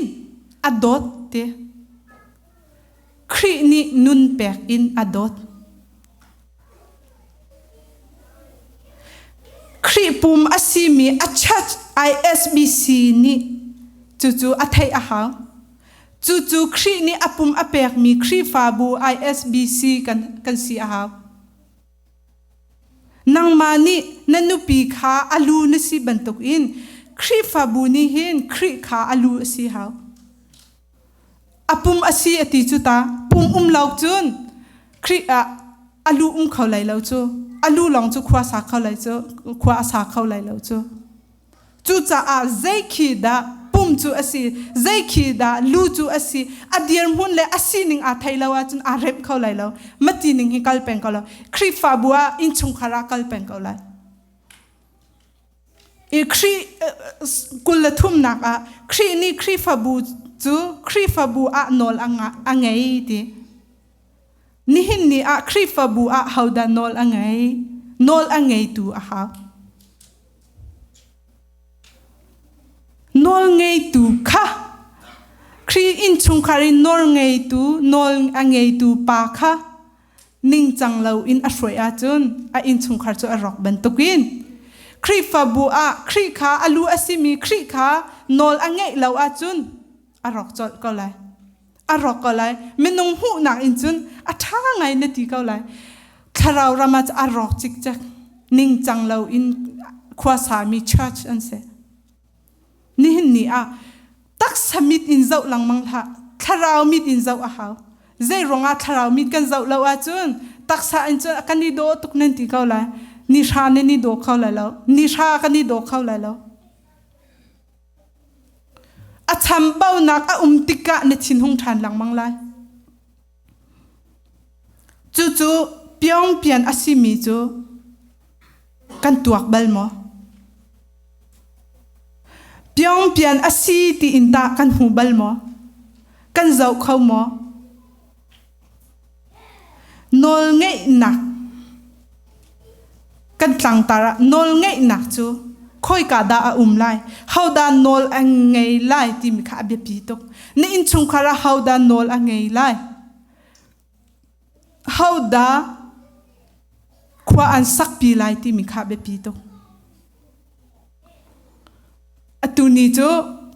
a dawt ti. Khrih nih nun pek in a dawt. Khrih pum a simi a church ISBC nih cucu a theih a hau. Cucu Khrih nih a pum a pekmi Khrihfabu ISBC kan, kan si a hau. Nangmah nih na nupi kha a lu na si bantukin Khrihfabu nih hin Khrih kha a lu a si hau. A pum a si a ti cu ta. Pum um lo cun Khrih ah a lu um kho lai lo cu. A lu lawng cu khua sa kho lai cu khua a sa kho lai lo cu. Cucaah zei khi dah pum cu a si, zei khi dah lu cu a si, a dirhmun le a sining aa thei lo ahcun aa remh kho lai lo. Mati ning hi kal peng ko lo. Khrihfabu ah innchungkhar ah kal peng ko lai. I Khrih 23nak ah Khrih nih Khrihfabu cu Khrihfabu ah nawl a ngei ti. Nihin ni ah Khrihfabu ah hodah nawl a ngei? Nawl a ngeitu a hau. Nawl ngeitu kha Khrih innchungkhar in nawl ngeitu nawl a ngeitu pa kha ningcang loin a hruai ahcun a innchungkhar cu a rawk bantukin Khrihfabu ah Khrih kha a lu a simi Khrih kha nawl a ngeih lo ahcun a rawk colh ko lai. A rawk ko lai. Minung hmuhnak in cun a ṭha ngai na ti ko lai. Thlarau ram ah a rawk cikcek. Ningcang loin khuasami church an si. Nihin ni ah taksa mit in zoh lengmang hlah. Thlarau mit in zoh a hau. Zei ruangah thlarau mit kan zoh lo ahcun taksa in cun kan i dawh tuk nan ti ko lai. Ni hra nan i daw kho lai lo. Ni hra kan i daw kho lai lo. A chambaunak a um tikah na thinhung ṭhan lengmang lai. Cucu piongpian a simi cu kan tuak bal maw? Piongpian a si tiin tah kan hmu bal maw? Kan zoh kho maw? Nawlngeihnak kan tlangtar ah nawlngeihnak cu khoika dah a um lai? Hodah nawl a ngei lai timi kha a biapi tuk. Na innchungkhar ah hodah nawl a ngei lai? Hodah khua an sakpi lai timi kha a biapi tuk. Atu ni cu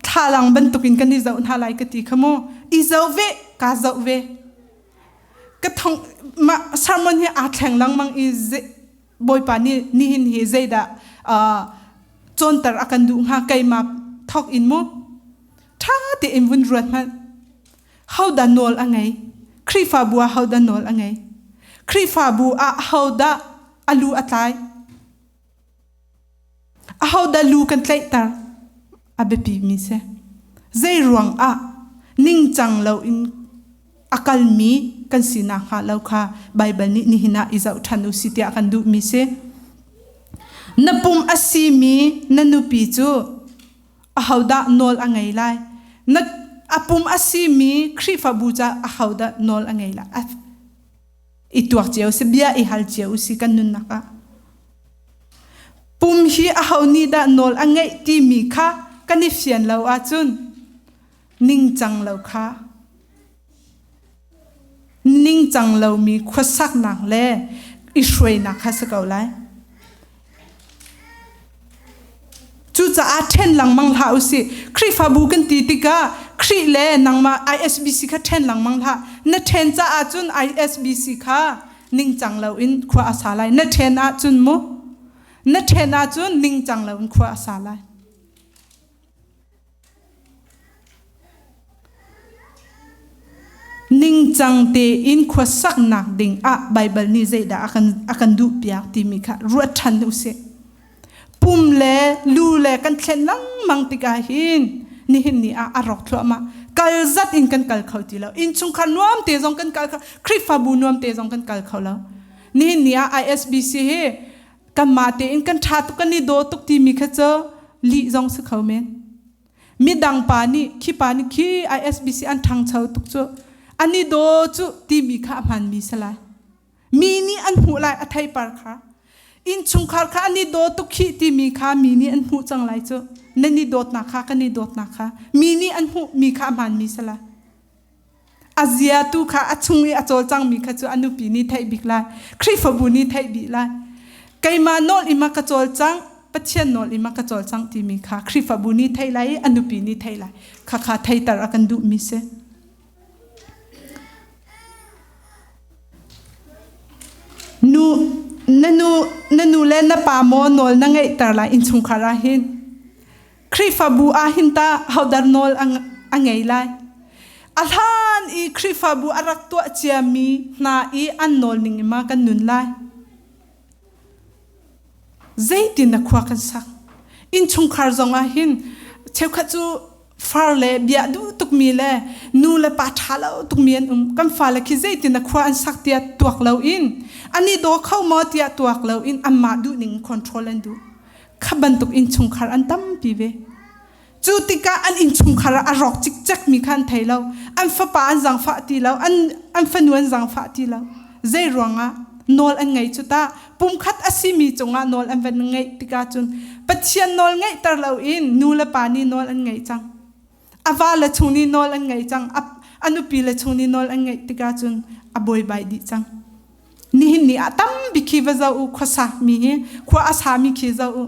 thlalang bantukin kan i zoh hna lai ka ti kha mu. I zoh ve, kaa zoh ve. Ka thong mah sermon hi aa thleng lengmang i Bawipa nih nihin hi zeidah cawnter a kan duh hnga keimah thawk in mu. Ṭha tein vun ruat hmanh. Hodah nawl a ngei? Khrihfabu ah hodah nawl a ngei? Khrihfabu ah hodah a lu a tlai? Ahodah lu kan tlaihter? A biapimi si. Zei ruangah ningcang loin a kalmi kan si nakhnga lo kha Baibal nih nihin ah i zoh ṭhan u si tiah kan duhmi si. Na pum a simi na nupi cu ahodah nawl a ngei lai? Na a pum a simi Khrihfabu ca ahodah nawl a ngei lai? I tuak cio si, bia i hal cio si kan nunnak ah. Pum hi aho nih dah nawl a ngeih timi kha kan i fian lo ahcun ningcang lo kha ningcang lomi khuasaknak le i hruainak kha si ko lai. Cucaah ṭhen lengmang hlah usih. Khrihfabu kan ti tikah Khrih le nangmah ISBC kha ṭhen lengmang hlah. Na ṭhen caah cun ISBC kha ningcang loin khua a sa lai. Na ṭhen ahcun mu, na ṭhen ahcun ningcang loin khua a sa lai. Ningcang tein khuasaknak ding ah Baibal nih zeidah a kan, a kan duhpiak timi kha ruat ṭhan usih. Pum le lu le kan thlen lengmang tikah hin nihin ni ah a rawk thluahmah. Kal zat in kan kal kho ti lo. Innchungkhar nuam te zong kan kal kho, Khrihfabu nuam te zong kan kal kho lo. Nihin ni ah ISBC hi kanmah tein kan ṭha tuk kan i daw tuk timi kha cu lih zong si kho men. Midang pa nih khi pa nih khi ISBC an ṭhangcho tuk cu an i daw cu timi kha a hmanmi si lai. Mi nih an hmuh lai a theipar kha. Innchungkhar kha an i daw tuk khih timi kha mi nih an hmuh cang lai cu. Nan i dawtnak kha kan i dawtnak kha mi nih an hmuh mi kha a hmaanmi si lai. A zia tu kha a chung i a cawlcangmi kha cu a nupi nih theih bik lai. Khrihfabu nih theih bik lai. Keimah nawl i ma ka cawlcang, Pathian nawl i ma ka cawlcang timi kha Khrihfabu nih theih lai i a nupi nih theih lai. Khakha theiter a kan duhmi si. Nu, na nu, na nu le na pa maw nawl na ngeihter lai innchungkhar ah hin? Khrihfabu ah hin tah hodar nawl a ngei lai? A hlan i Khrihfabu a rak tuah ciami hna i an nawl ning in ma kan nun lai? Zeitin na khua kan sak? Innchungkhar zong ah hin cheukhat cu far le bia duh tukmi le nu le pa ṭha lo tukmi an um. Kan fale khi zeitin na khua an sak tiah tuak loin an i daw kho maw tiah tuak loin anmah duhning control an duh. Kha bantuk innchungkhar an tampi ve. Cu tikah an innchungkhar ah a rawk cikcekmi kha an thei lo. An fapa an zaangfah ti lo. An, an fanu an zaangfah ti lo. Zei ruangah nawl an ngei cu tah? Pumkhat a simi cungah nawl an van ngeih tikah cun Pathian nawl ngeihter loin nu le pa nih nawl an ngeih cang. A va le chung nih nawl an ngeih cang. A, a nupi le chung nih nawl an ngeih tikah cun a buaibai dih cang. Nihin ni ah tampi khi va zoh u khuasa mi hi khua a sami khi zoh u.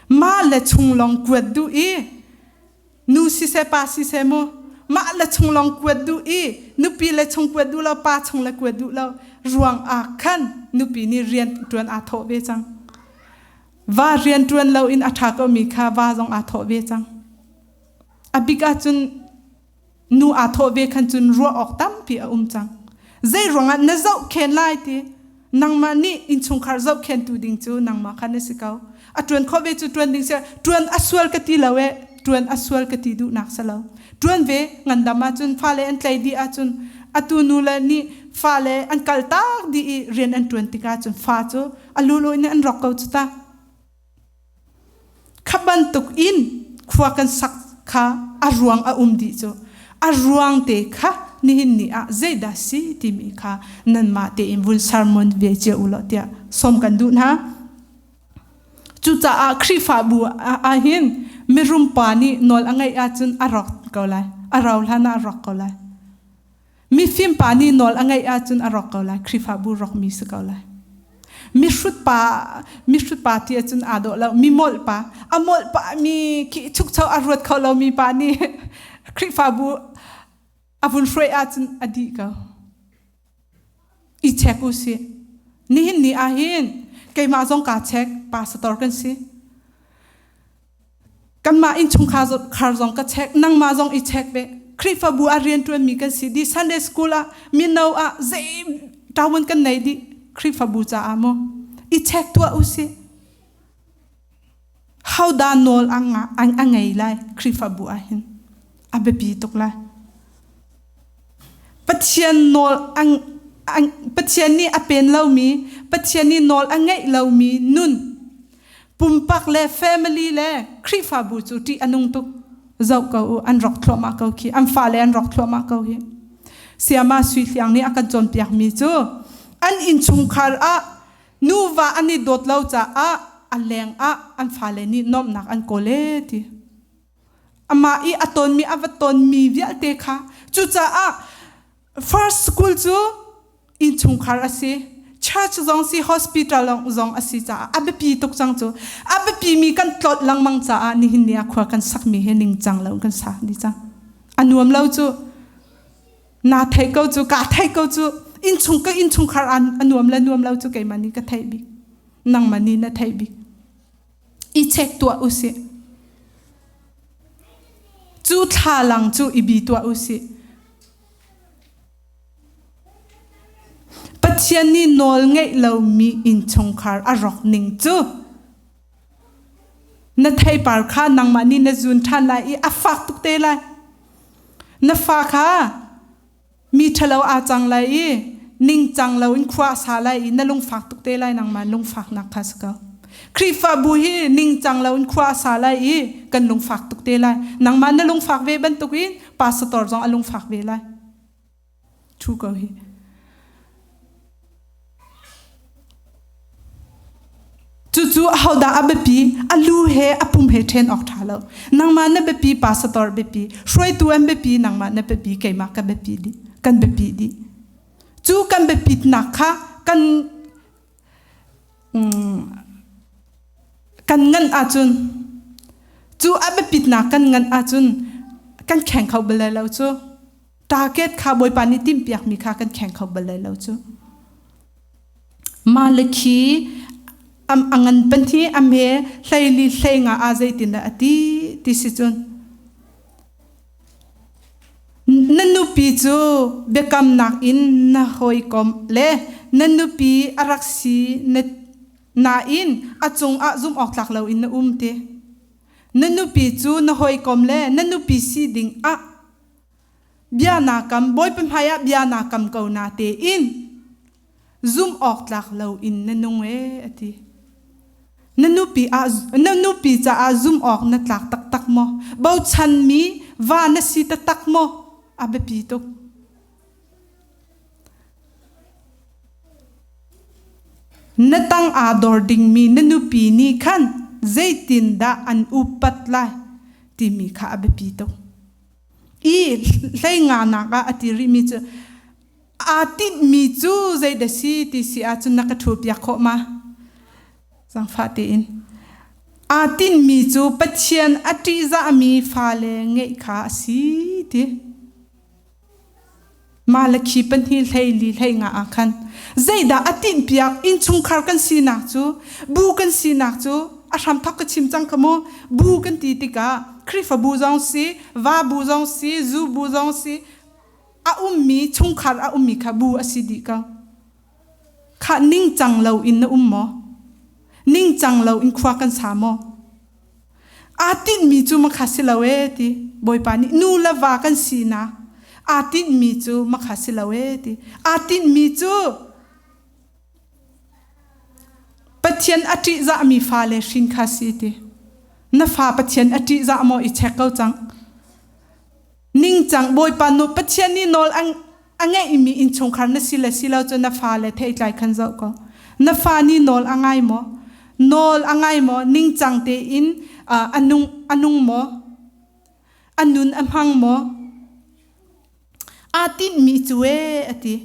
Mah le chung lawng kuat duh i nu siseh pa siseh mu mah le chung lawng kuat duh i nupi le chung kuat duh lo pa chung le kuat duh lo ruang ah khan nupi nih rian ṭuan aa thawh ve cang. Va rian ṭuan lo in a ṭha komi kha va zong aa thawh ve cang. A bik ahcun nu aa thawh ve khan cun ruah awk tampi a um cang. Zei ruangah na zohkhen lai ti nangmah nih innchungkhar zohkhentu ding cu nangmah kha na si ko. A ṭuan khawh ve cu ṭuan ding si ṭuan a sual ka ti lo e ṭuan a sual ka ti duhnak si lo. Ṭuan ve ngandam ahcun fale an tlei dih ahcun atu nu le nih fale an kal tak dih i rian an ṭuan tikah cun fa cu a lulu in an rawk ko cu ta. Kha bantuk in khua kan sak kha a ruang a um dih cu. A ruang te kha nihin ni ah zeidah si timi kha nanmah tein vun sermon ve cio u law tiah sawm kan duh hna. Cucaah Khrihfabu ah hin mirum pa nih nawl a ngeih ahcun a rawk ko lai. A rau hlan ah a rawk ko lai. Mifim pa nih nawl a ngeih ahcun a rawk ko lai. Khrihfabu rawkmi si ko lai. Mihrut pa, mihrut pa ti ahcun aa dawh lo. Mi molh pa, a molh pa mi khi chukcho a ruat kho lomi pa nih Khrihfabu a vun hruai ahcun a dih ko. I check u sih. Nihin ni ah hin keimah zong kaa check, pastor kan si. Kanmah innchungkhar khar zong ka check, nangmah zong i check ve. Khrihfabu ah rianṭuanmi kan si dih. Sunday school ah mino ah zei ṭawan kan nei dih. Khrihfabu caah maw i check tuah u sih. Hodah nawl a, a ngei lai Khrihfabu ah hin? A biapi tuk lai. Pathian nawl a, a, Pathian nih a pen lomi, Pathian nih nawl a ngeih lomi nun Pumpak le family le Khrihfabu cu ṭih a nung tuk. Zoh ko u, an rawk thluahmah ko khi. An fale an rawk thluahmah ko hi. Siama Sui Hliang nih a kan cawnpiakmi cu an innchungkhar ah nuva an i dawt lo caah a leng ah an fale nih nuamhnak an kawl ee ti. Amah i a tonmi a va tonmi vialte kha cucaah first school cu innchungkhar a si church zong si hospital zong a si caah a biapi tuk cang cu a biapi mi kan tlolh lengmang caah nihin ni ah khua kan sakmi hi ningcang lo kan sa dih cang a nuam lo cu na theih ko cu ka theih ko cu innchung ka innchungkhar a nuam le nuam lo cu keimah nih ka theih bik nangmah nih na theih bik i check tuah usih cu thlalang cu i bi tuah usih Pathian nih nawl ngeih lomi innchungkhar a rawk ning cu. Na theipar kha nangmah nih na zun ṭhan lai i a fak tuk te lai. Na fa kha mi ṭhalo aa cang lai i ningcang loin khua a sa lai i na lungfak tuk te lai nangmah lungfaknak kha si ko. Khrihfabu hi ningcang loin khua a sa lai i kan lungfak tuk te lai. Nangmah na lungfak ve bantukin pastor zong a lungfak ve lai. Ṭhu ko hi. Cucu ahodah a biapi? A lu he a pum he ṭhen awk ṭha lo. Nangmah na biapi, pastor biapi, hruaitu an biapi, nangmah na biapi, keimah ka biapi dih. Kan biapi dih. Cu kan biapitnak kha kan kan nganh ahcun cu a biapitnak kan nganh ahcun kan kheng kho bal lai lo cu. Target kha Bawipa nih timhpiakmi kha kan kheng kho bal lai lo cu. Malakhi am angan panhi ame hleili hleinga a zeitin dah ati ti si cun na nupi cu biakamnak in na hawikom le na nupi a rak si na nain a cungah zumh awk tlak loin na um ti na nupi cu na hawikom le na nupi si ding ah Bia naa kam, Bawipa hmaiah bia naa kam ko na tein zumh awk tlak loin na nung ee a ti. Na nupi ah na nupi caah zumh awk na tlak taktak maw? Bochanmi va na si taktak maw? A biapi tuk. Na tang aa dor dingmi na nupi nih khan zeitindah an upat lai timi kha a biapi tuk. I hlei nganak ah a ti rihmi cu aa tinhmi cu zeidah si ti si ahcun na ka ṭhu piak khawh ma? Zangfah tein. Aa tinhmi cu Pathian a ṭihzahmi fale ngeih kha a si ti. Malakhi pahnih 14 hlei nga ah khan zeidah a tinhpiak innchungkhar kan sinak cu bu kan sinak cu a hramthok ka chim cang kha mu bu kan ti tikah Khrihfabu zong si va bu zong si zu bu zong si a ummi chungkhar a ummi kha bu a si dih ko kha ningcang lo in na um maw ningcang lo in khua kan sa maw Aa tinhmi cu makha si lo ee ti. Bawipa nih nu le va kan sinak aa tinhmi cu makha si lo ee ti. Aa tinhmi cu Pathian a ṭihzahmi fale hrin kha si ti. Na fa Pathian a ṭihzah maw i check ko cang. Ningcang Bawipa nu Pathian nih nawl a ngeihmi innchungkhar na si le si lo cu na fale theitlai khan zoh ko. Na fa nih nawl a ngai maw? Nawl a ngai maw? Ningcang tein a nung, a nung maw? A nun a hmang maw? Aa tinhmi cu ee a ti.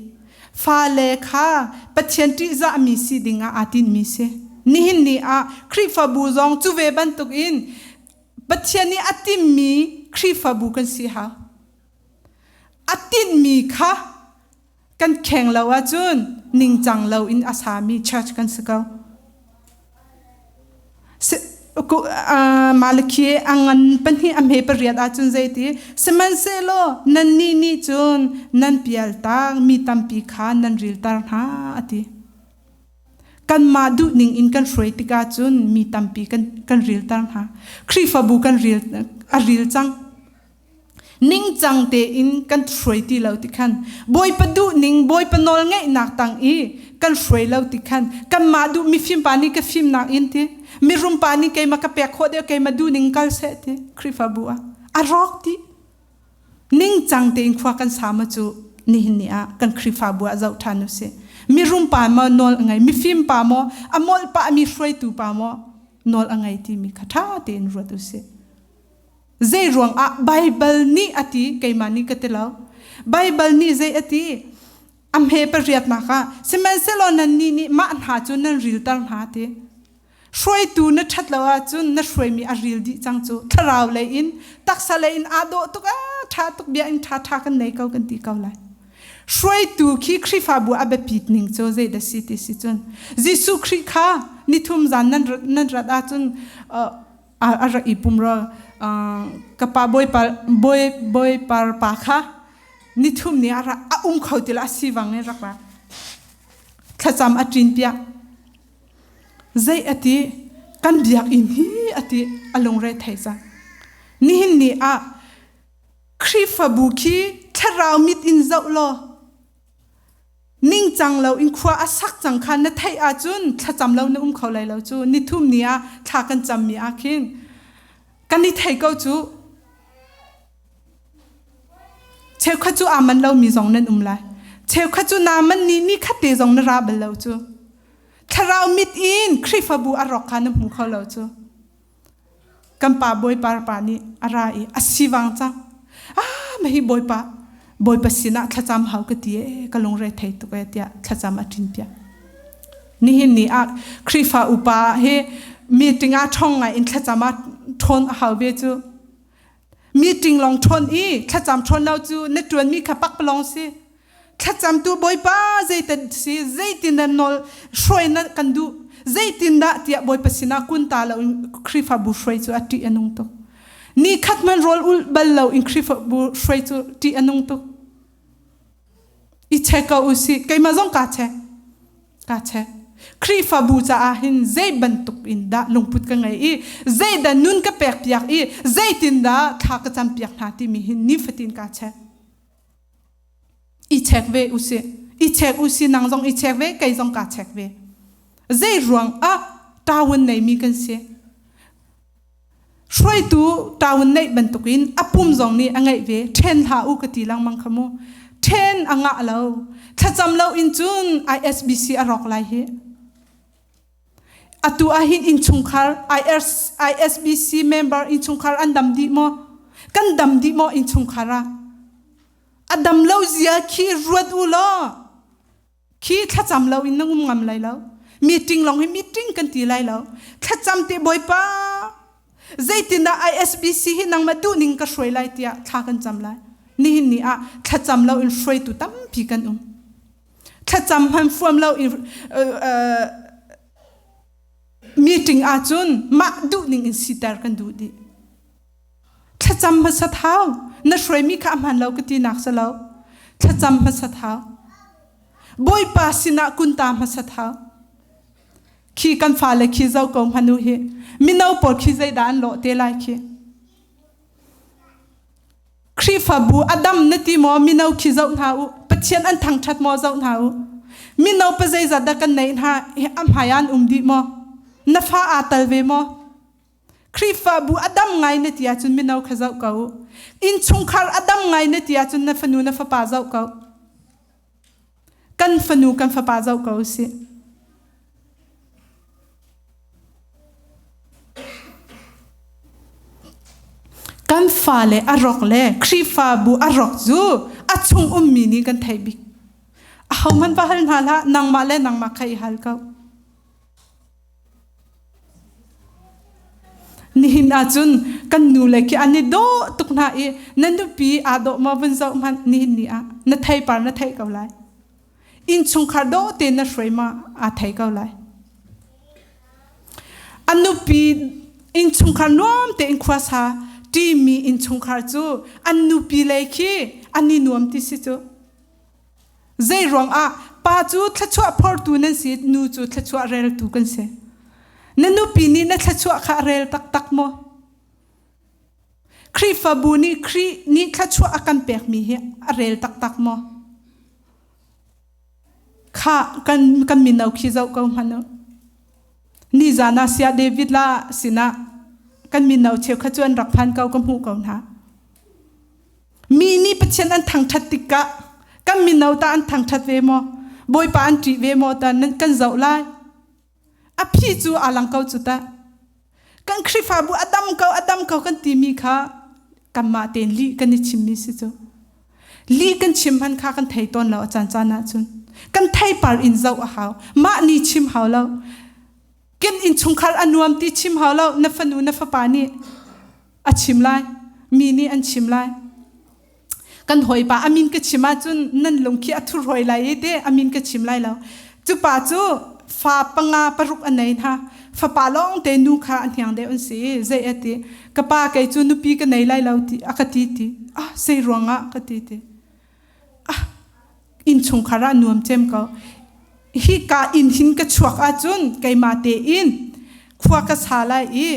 Fale kha Pathian ṭihzahmi si dingah aa tinhmi si. Nihin ni ah Khrihfabu zong cu ve bantukin Pathian nih a timmi Khrihfabu kan si hau. A tinhmi kha kan kheng lo ahcun ningcang lo in a sami church kan si ko. Malakhi a ngan pahnih a hme pariat ahcun zeiti sihmanhsehlaw nannih nih cun nan pialtak mi tampi kha nan rilter hna a ti. Kanmah duhning in kan hruai tikah cun mi tampi kan, kan rilter hna. Khrihfabu kan ril, a ril cang. Ningcang tein kan hruai ti lo ti khan Bawipa duhning, Bawipa nawl ngeihnak tang i kan hruai lo ti khan kanmah duh mifim pa nih ka fimnak in ti mirum pa nih keimah ka pek khawh deuh keimah duhning kal seh ti Khrihfabu ah a rawk dih. Ningcang tein khua kan sa ma cu nihin ni ah kan Khrihfabu ah zoh ṭhan usih. Mirum pa maw nawl a ngei, mifim pa maw, a molh pahmi hruaitu pa maw nawl a ngei timi kha ṭha tein ruat usih. Zei ruangah Baibal nih a ti, keimah nih ka ti lo. Baibal nih zei a ti? A hme pariatnak ah, sihmanhsehlaw nannih nih mah hna cu nan rilter hna ti. Hruaitu na ṭhat lo ahcun na hruaimi a ril dih cang cu. Thlarau lei in, taksa lei in aa dawh tuk, aa ṭha tuk bia in ṭha ṭha kan nei ko kan ti ko lai. Hruaitu khi Khrihfabu a biapit ning cu zeidah si ti si cun Jesuh Khrih kha nithum zan nan rat, nan rat ahcun uh, a rak i pum ro ka pa bawipa bawi bawipar pa kha nithum ni a ra a um kho ti la a si wang in rak ra thlacam a ṭin piak zei a ti? Kan biakinn hi ati a lungre thei cang. Nihin ni ah Khrihfabu khi thlarau mit in zoh law ningcang lo in khua a sak cang kha na theih ahcun thlacam lo na um kho lai lo cu nithum ni ah thla kan cammi ah khin kan i thei ko cu Cheukhat cu aa man lomi zong nan um lai. Cheukhat cu naa man ni ni khat te zong na ra bal lo cu. Thlarau mit in Khrihfabu a rawk kha na hmu kho lo cu. Kan pa Bawipa pa nih a ra i a sivang cang. Ah, mahi Bawipa, Bawipa sinah thlacam hau ka ti ee, ka lungre thei tuk ee tiah thlacam a ṭin piak. Nihin ni ah Khrihfa upa hi meeting ah ṭhong ngai in thlacam ah ṭhawn a hau ve cu. Meeting lawng ṭhawn i thlacam ṭhawn lo cu na ṭuanmi kha pakpalawng si. Thlacamtu Bawipa zeitin si zeitin dah nawl hruai na kan duh zeitindah tiah Bawipa sinah kun ta lo in Khrihfabu hruai cu a ṭih a nung tuk. Ni khat hmanh rawl ulh bal lo in Khrihfabu hruai cu ṭih a nung tuk. I check ko usih. Keimah zong kaa check. Kaa check. Khrihfabu caah hin zei bantuk in dah lungput ka ngei i zeidah nun ka pek piak i zeitindah thla ka cam piak hna timi hin nifatin kaa check. I check ve usih. I check usih nang zong i check ve kei zong kaa check ve. Zei ruang ah tawun neimi kan si. Hruaitu ṭaun neih bantukin a pum zong nih a ngeih ve. Ṭhen hlah u ka ti lengmang kha mu. Ṭhen a ngah lo. Thlacam lo in cun ISBC a rawk lai hi. Atu ahhin innchungkhar IS, ISBC member innchungkhar an dam dih maw? Kan dam dih maw innchungkhar ah? A dam lo zia khi ruat u law Khi thlacam lo in na um ngam lai lo. Meeting lawng hi meeting kan ti lai lo. Thlacam te Bawipa zeitindah ISBC hi nangmah duhning ka hruai lai tiah thla kan cam lai. Nihin ni ah thlacam lo in hruaitu tampi kan um. Thlacam hman fuam lo in uh, meeting ahcun mah duhning in siter kan duh dih. Thlacam hmasat hau. Na hruaimi kha a hmaan lo ka tinak si lo. Thlacam hmasat hau. Bawipa sinah kunta hmasat hau. Khi kan fale khi zoh ko hmanh u hi. Mino pawl khi zeidah an lawh te lai khi. Khrihfabu a dam na ti maw mino khi zoh hna u. Pathian an thangṭhat maw zoh hna u. Mino pa zeizat dah kan neih hna a hmai ah an um dih maw? Na fa aa tal ve maw? Khrihfabu a dam ngai na ti ahcun mino kha zoh ko u. Innchungkhar a dam ngai na ti ahcun na fanu na fapa zoh ko. Kan fanu kan fapa zoh ko usih. Kan fale a rawk le Khrihfabu a rawk cu a chung ummi nih kan theih bik. Ahohmanh va hal hna hlah, nangmah le nangmah kha i hal ko. Nihin ahcun kan nule khi an i dawh tuk hna i na nupi aa dawh maw vun zoh hmanh nihin ni ah na theipar na theih ko lai. Innchungkhar dawh tein na hruai ma aa thei ko lai. A nupi innchungkhar nuam tein khuasa ṭimi innchungkhar cu an nupi lei khi an i nuam ti si cu. Zei ruangah pa cu thluachuah phortu nan si, nu cu thluachuah reltu kan si. Na nupi nih na thluachuah kha a rel taktak maw? Khrihfabu nih Khrih nih thluachuah a kan pekmi hi a rel taktak maw? Kha kan, kan mino khi zoh ko hmanh u. Nizan ah Sia David la sinah kan mino cheukhat cu an rak phan ko ka hmuh ko hna. Mi nih Pathian an thangṭhat tikah kan mino tah an thangṭhat ve maw? Bawipa an ṭih ve maw ta nan kan zoh lai? A phi cu aa lang ko cu tah. Kan Khrihfabu a dam ko, a dam ko kan timi kha kanmah tein lih kan i chimmi si cu. Lih kan chim hman kha kan thei tawn lo a caan caan ahcun. Kan theipar in zoh a hau. Mah ni chim hau lo. Kan innchungkhar a nuam ti chim hau lo. Na fanu na fapa nih a chim lai mi nih an chim lai kan hawipa a min ka chim ahcun nan lung khi a thur hoi lai i te a min ka chim lai lo cu pa cu fa panga paruk a nei hna fapa lawng te nu kha a hniang deuh an si zei a ti ka pa kei cu nupi ka nei lai lo ti a ka ti ti ah sei ruangah ka ti ti ah innchungkhar ah nuam cem ko hi ka inn hin ka chuak ahcun keimah tein. Khua ka sa lai i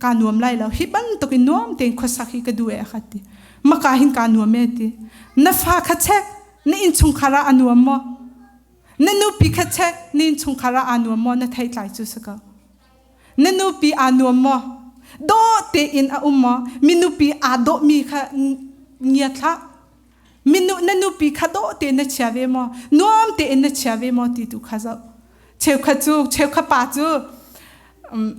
kaa nuam lai lo. Hi bantuk in nuam tein khuasak hi ka duh e a ka ti. Maka hin kaa nuam e ti. Na fa kha check, na innchungkhar ah a nuam maw? Na nupi kha check, na innchungkhar ah aa nuam maw? Na theitlai cu si ko. Na nupi aa nuam maw? Dawh tein a um maw? Mi nupi aa dawhmi kha ngiat hlah. Minu na nupi kha dawh tein na chia ve maw? Nuam tein na chia ve maw ti tu kha zoh. Cheukhat cu cheukhat pa cu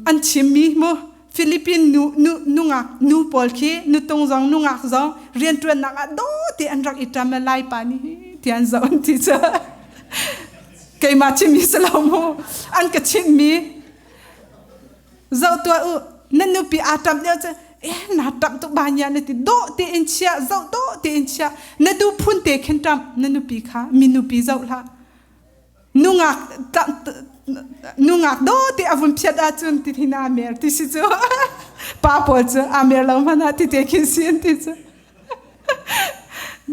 an chimmi mu Philippine nu nu nungak nu pawl khi nutung zong nungak zong rianṭuannak ah dawh te an rak i ṭam lai pa nih ti an zoh an ti cu keimah chimmi si lo mu an ka chimmi zoh tuah u na nupi aa ṭamh lio cu eh na ṭamh tuk ba nia na ti dawh tein chia zoh dawh tein chia na duh phun te khin ṭamh na nupi kha mi nupi zoh hlah nungak nungak dawh te a vun phiat ahcun ti hin aa mer ti si cu pa pawl cu aa mer lo hmanh ah ti te khin si an ti cu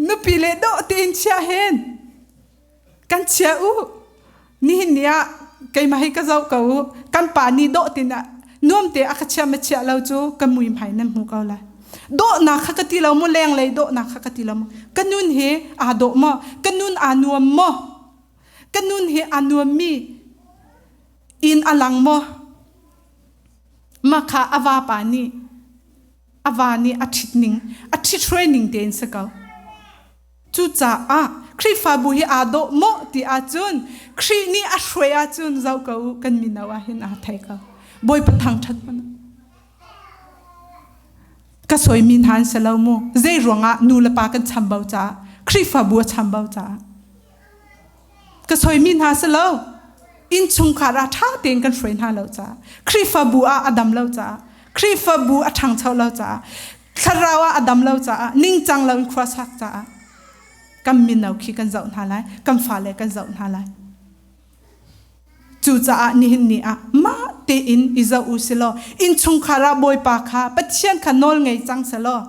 nupi le dawh tein chia hen Kan chia u. Nihin ni ah keimah hi ka zoh ko u. Kan pa nih dawh tin ah nuam te a ka chia ma chia lo cu ka mui hmai nan hmu ko lai. Dawhnak kha ka ti lo mu lenglei dawhnak kha ka ti lo mu. Ka nun hi aa dawh maw? Ka nun aa nuam maw? Ka nun hi aa nuam mi in a lang maw? Mah kha a vapa nih a va nih a ṭhit ning a ṭhit hruai ning tein si ko. Cucaah Khrihfabu hi aa dawh maw ti ahcun Khrih nih a hruai ahcun zoh ko u kan mino ah hin aa thei ko. Bawipa thangṭhat hmanh. Ka sawimi hna an si lo mu. Zei ruangah nu le pa kan chambau caah Khrihfabu a chambau caah ka sawimi hna si lo. Innchungkhar ah ṭha tein kan hruai hna lo caah Khrihfabu ah a dam lo caah Khrihfabu a ṭhangcho lo caah thlarau ah a dam lo caah ningcang lo in khua sak caah kan mino khi kan zoh hna lai kan fale kan zoh hna lai cucaah nihin ni ah mah tein i zoh u silaw innchungkhar ah bawipa kha pathian kha nawl ngei cang selaw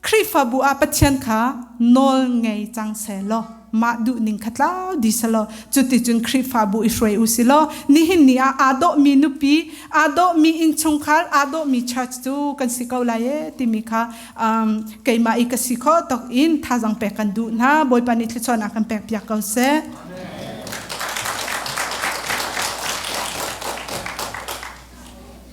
Khrihfabu ah Pathian kha nawl ngei cang sehlaw mah duhning kha tlau dih selaw cuticun Khrihfabu i hruai u silaw nihin ni ah aa dawhmi nupi aa dawhmi innchungkhar aa dawhmi church cu kan si ko lai ee timi kha keimah i ka si khawh tawk in thazang pek kan duh hna Bawipa nih thluachuahnak kan pek piak ko seh.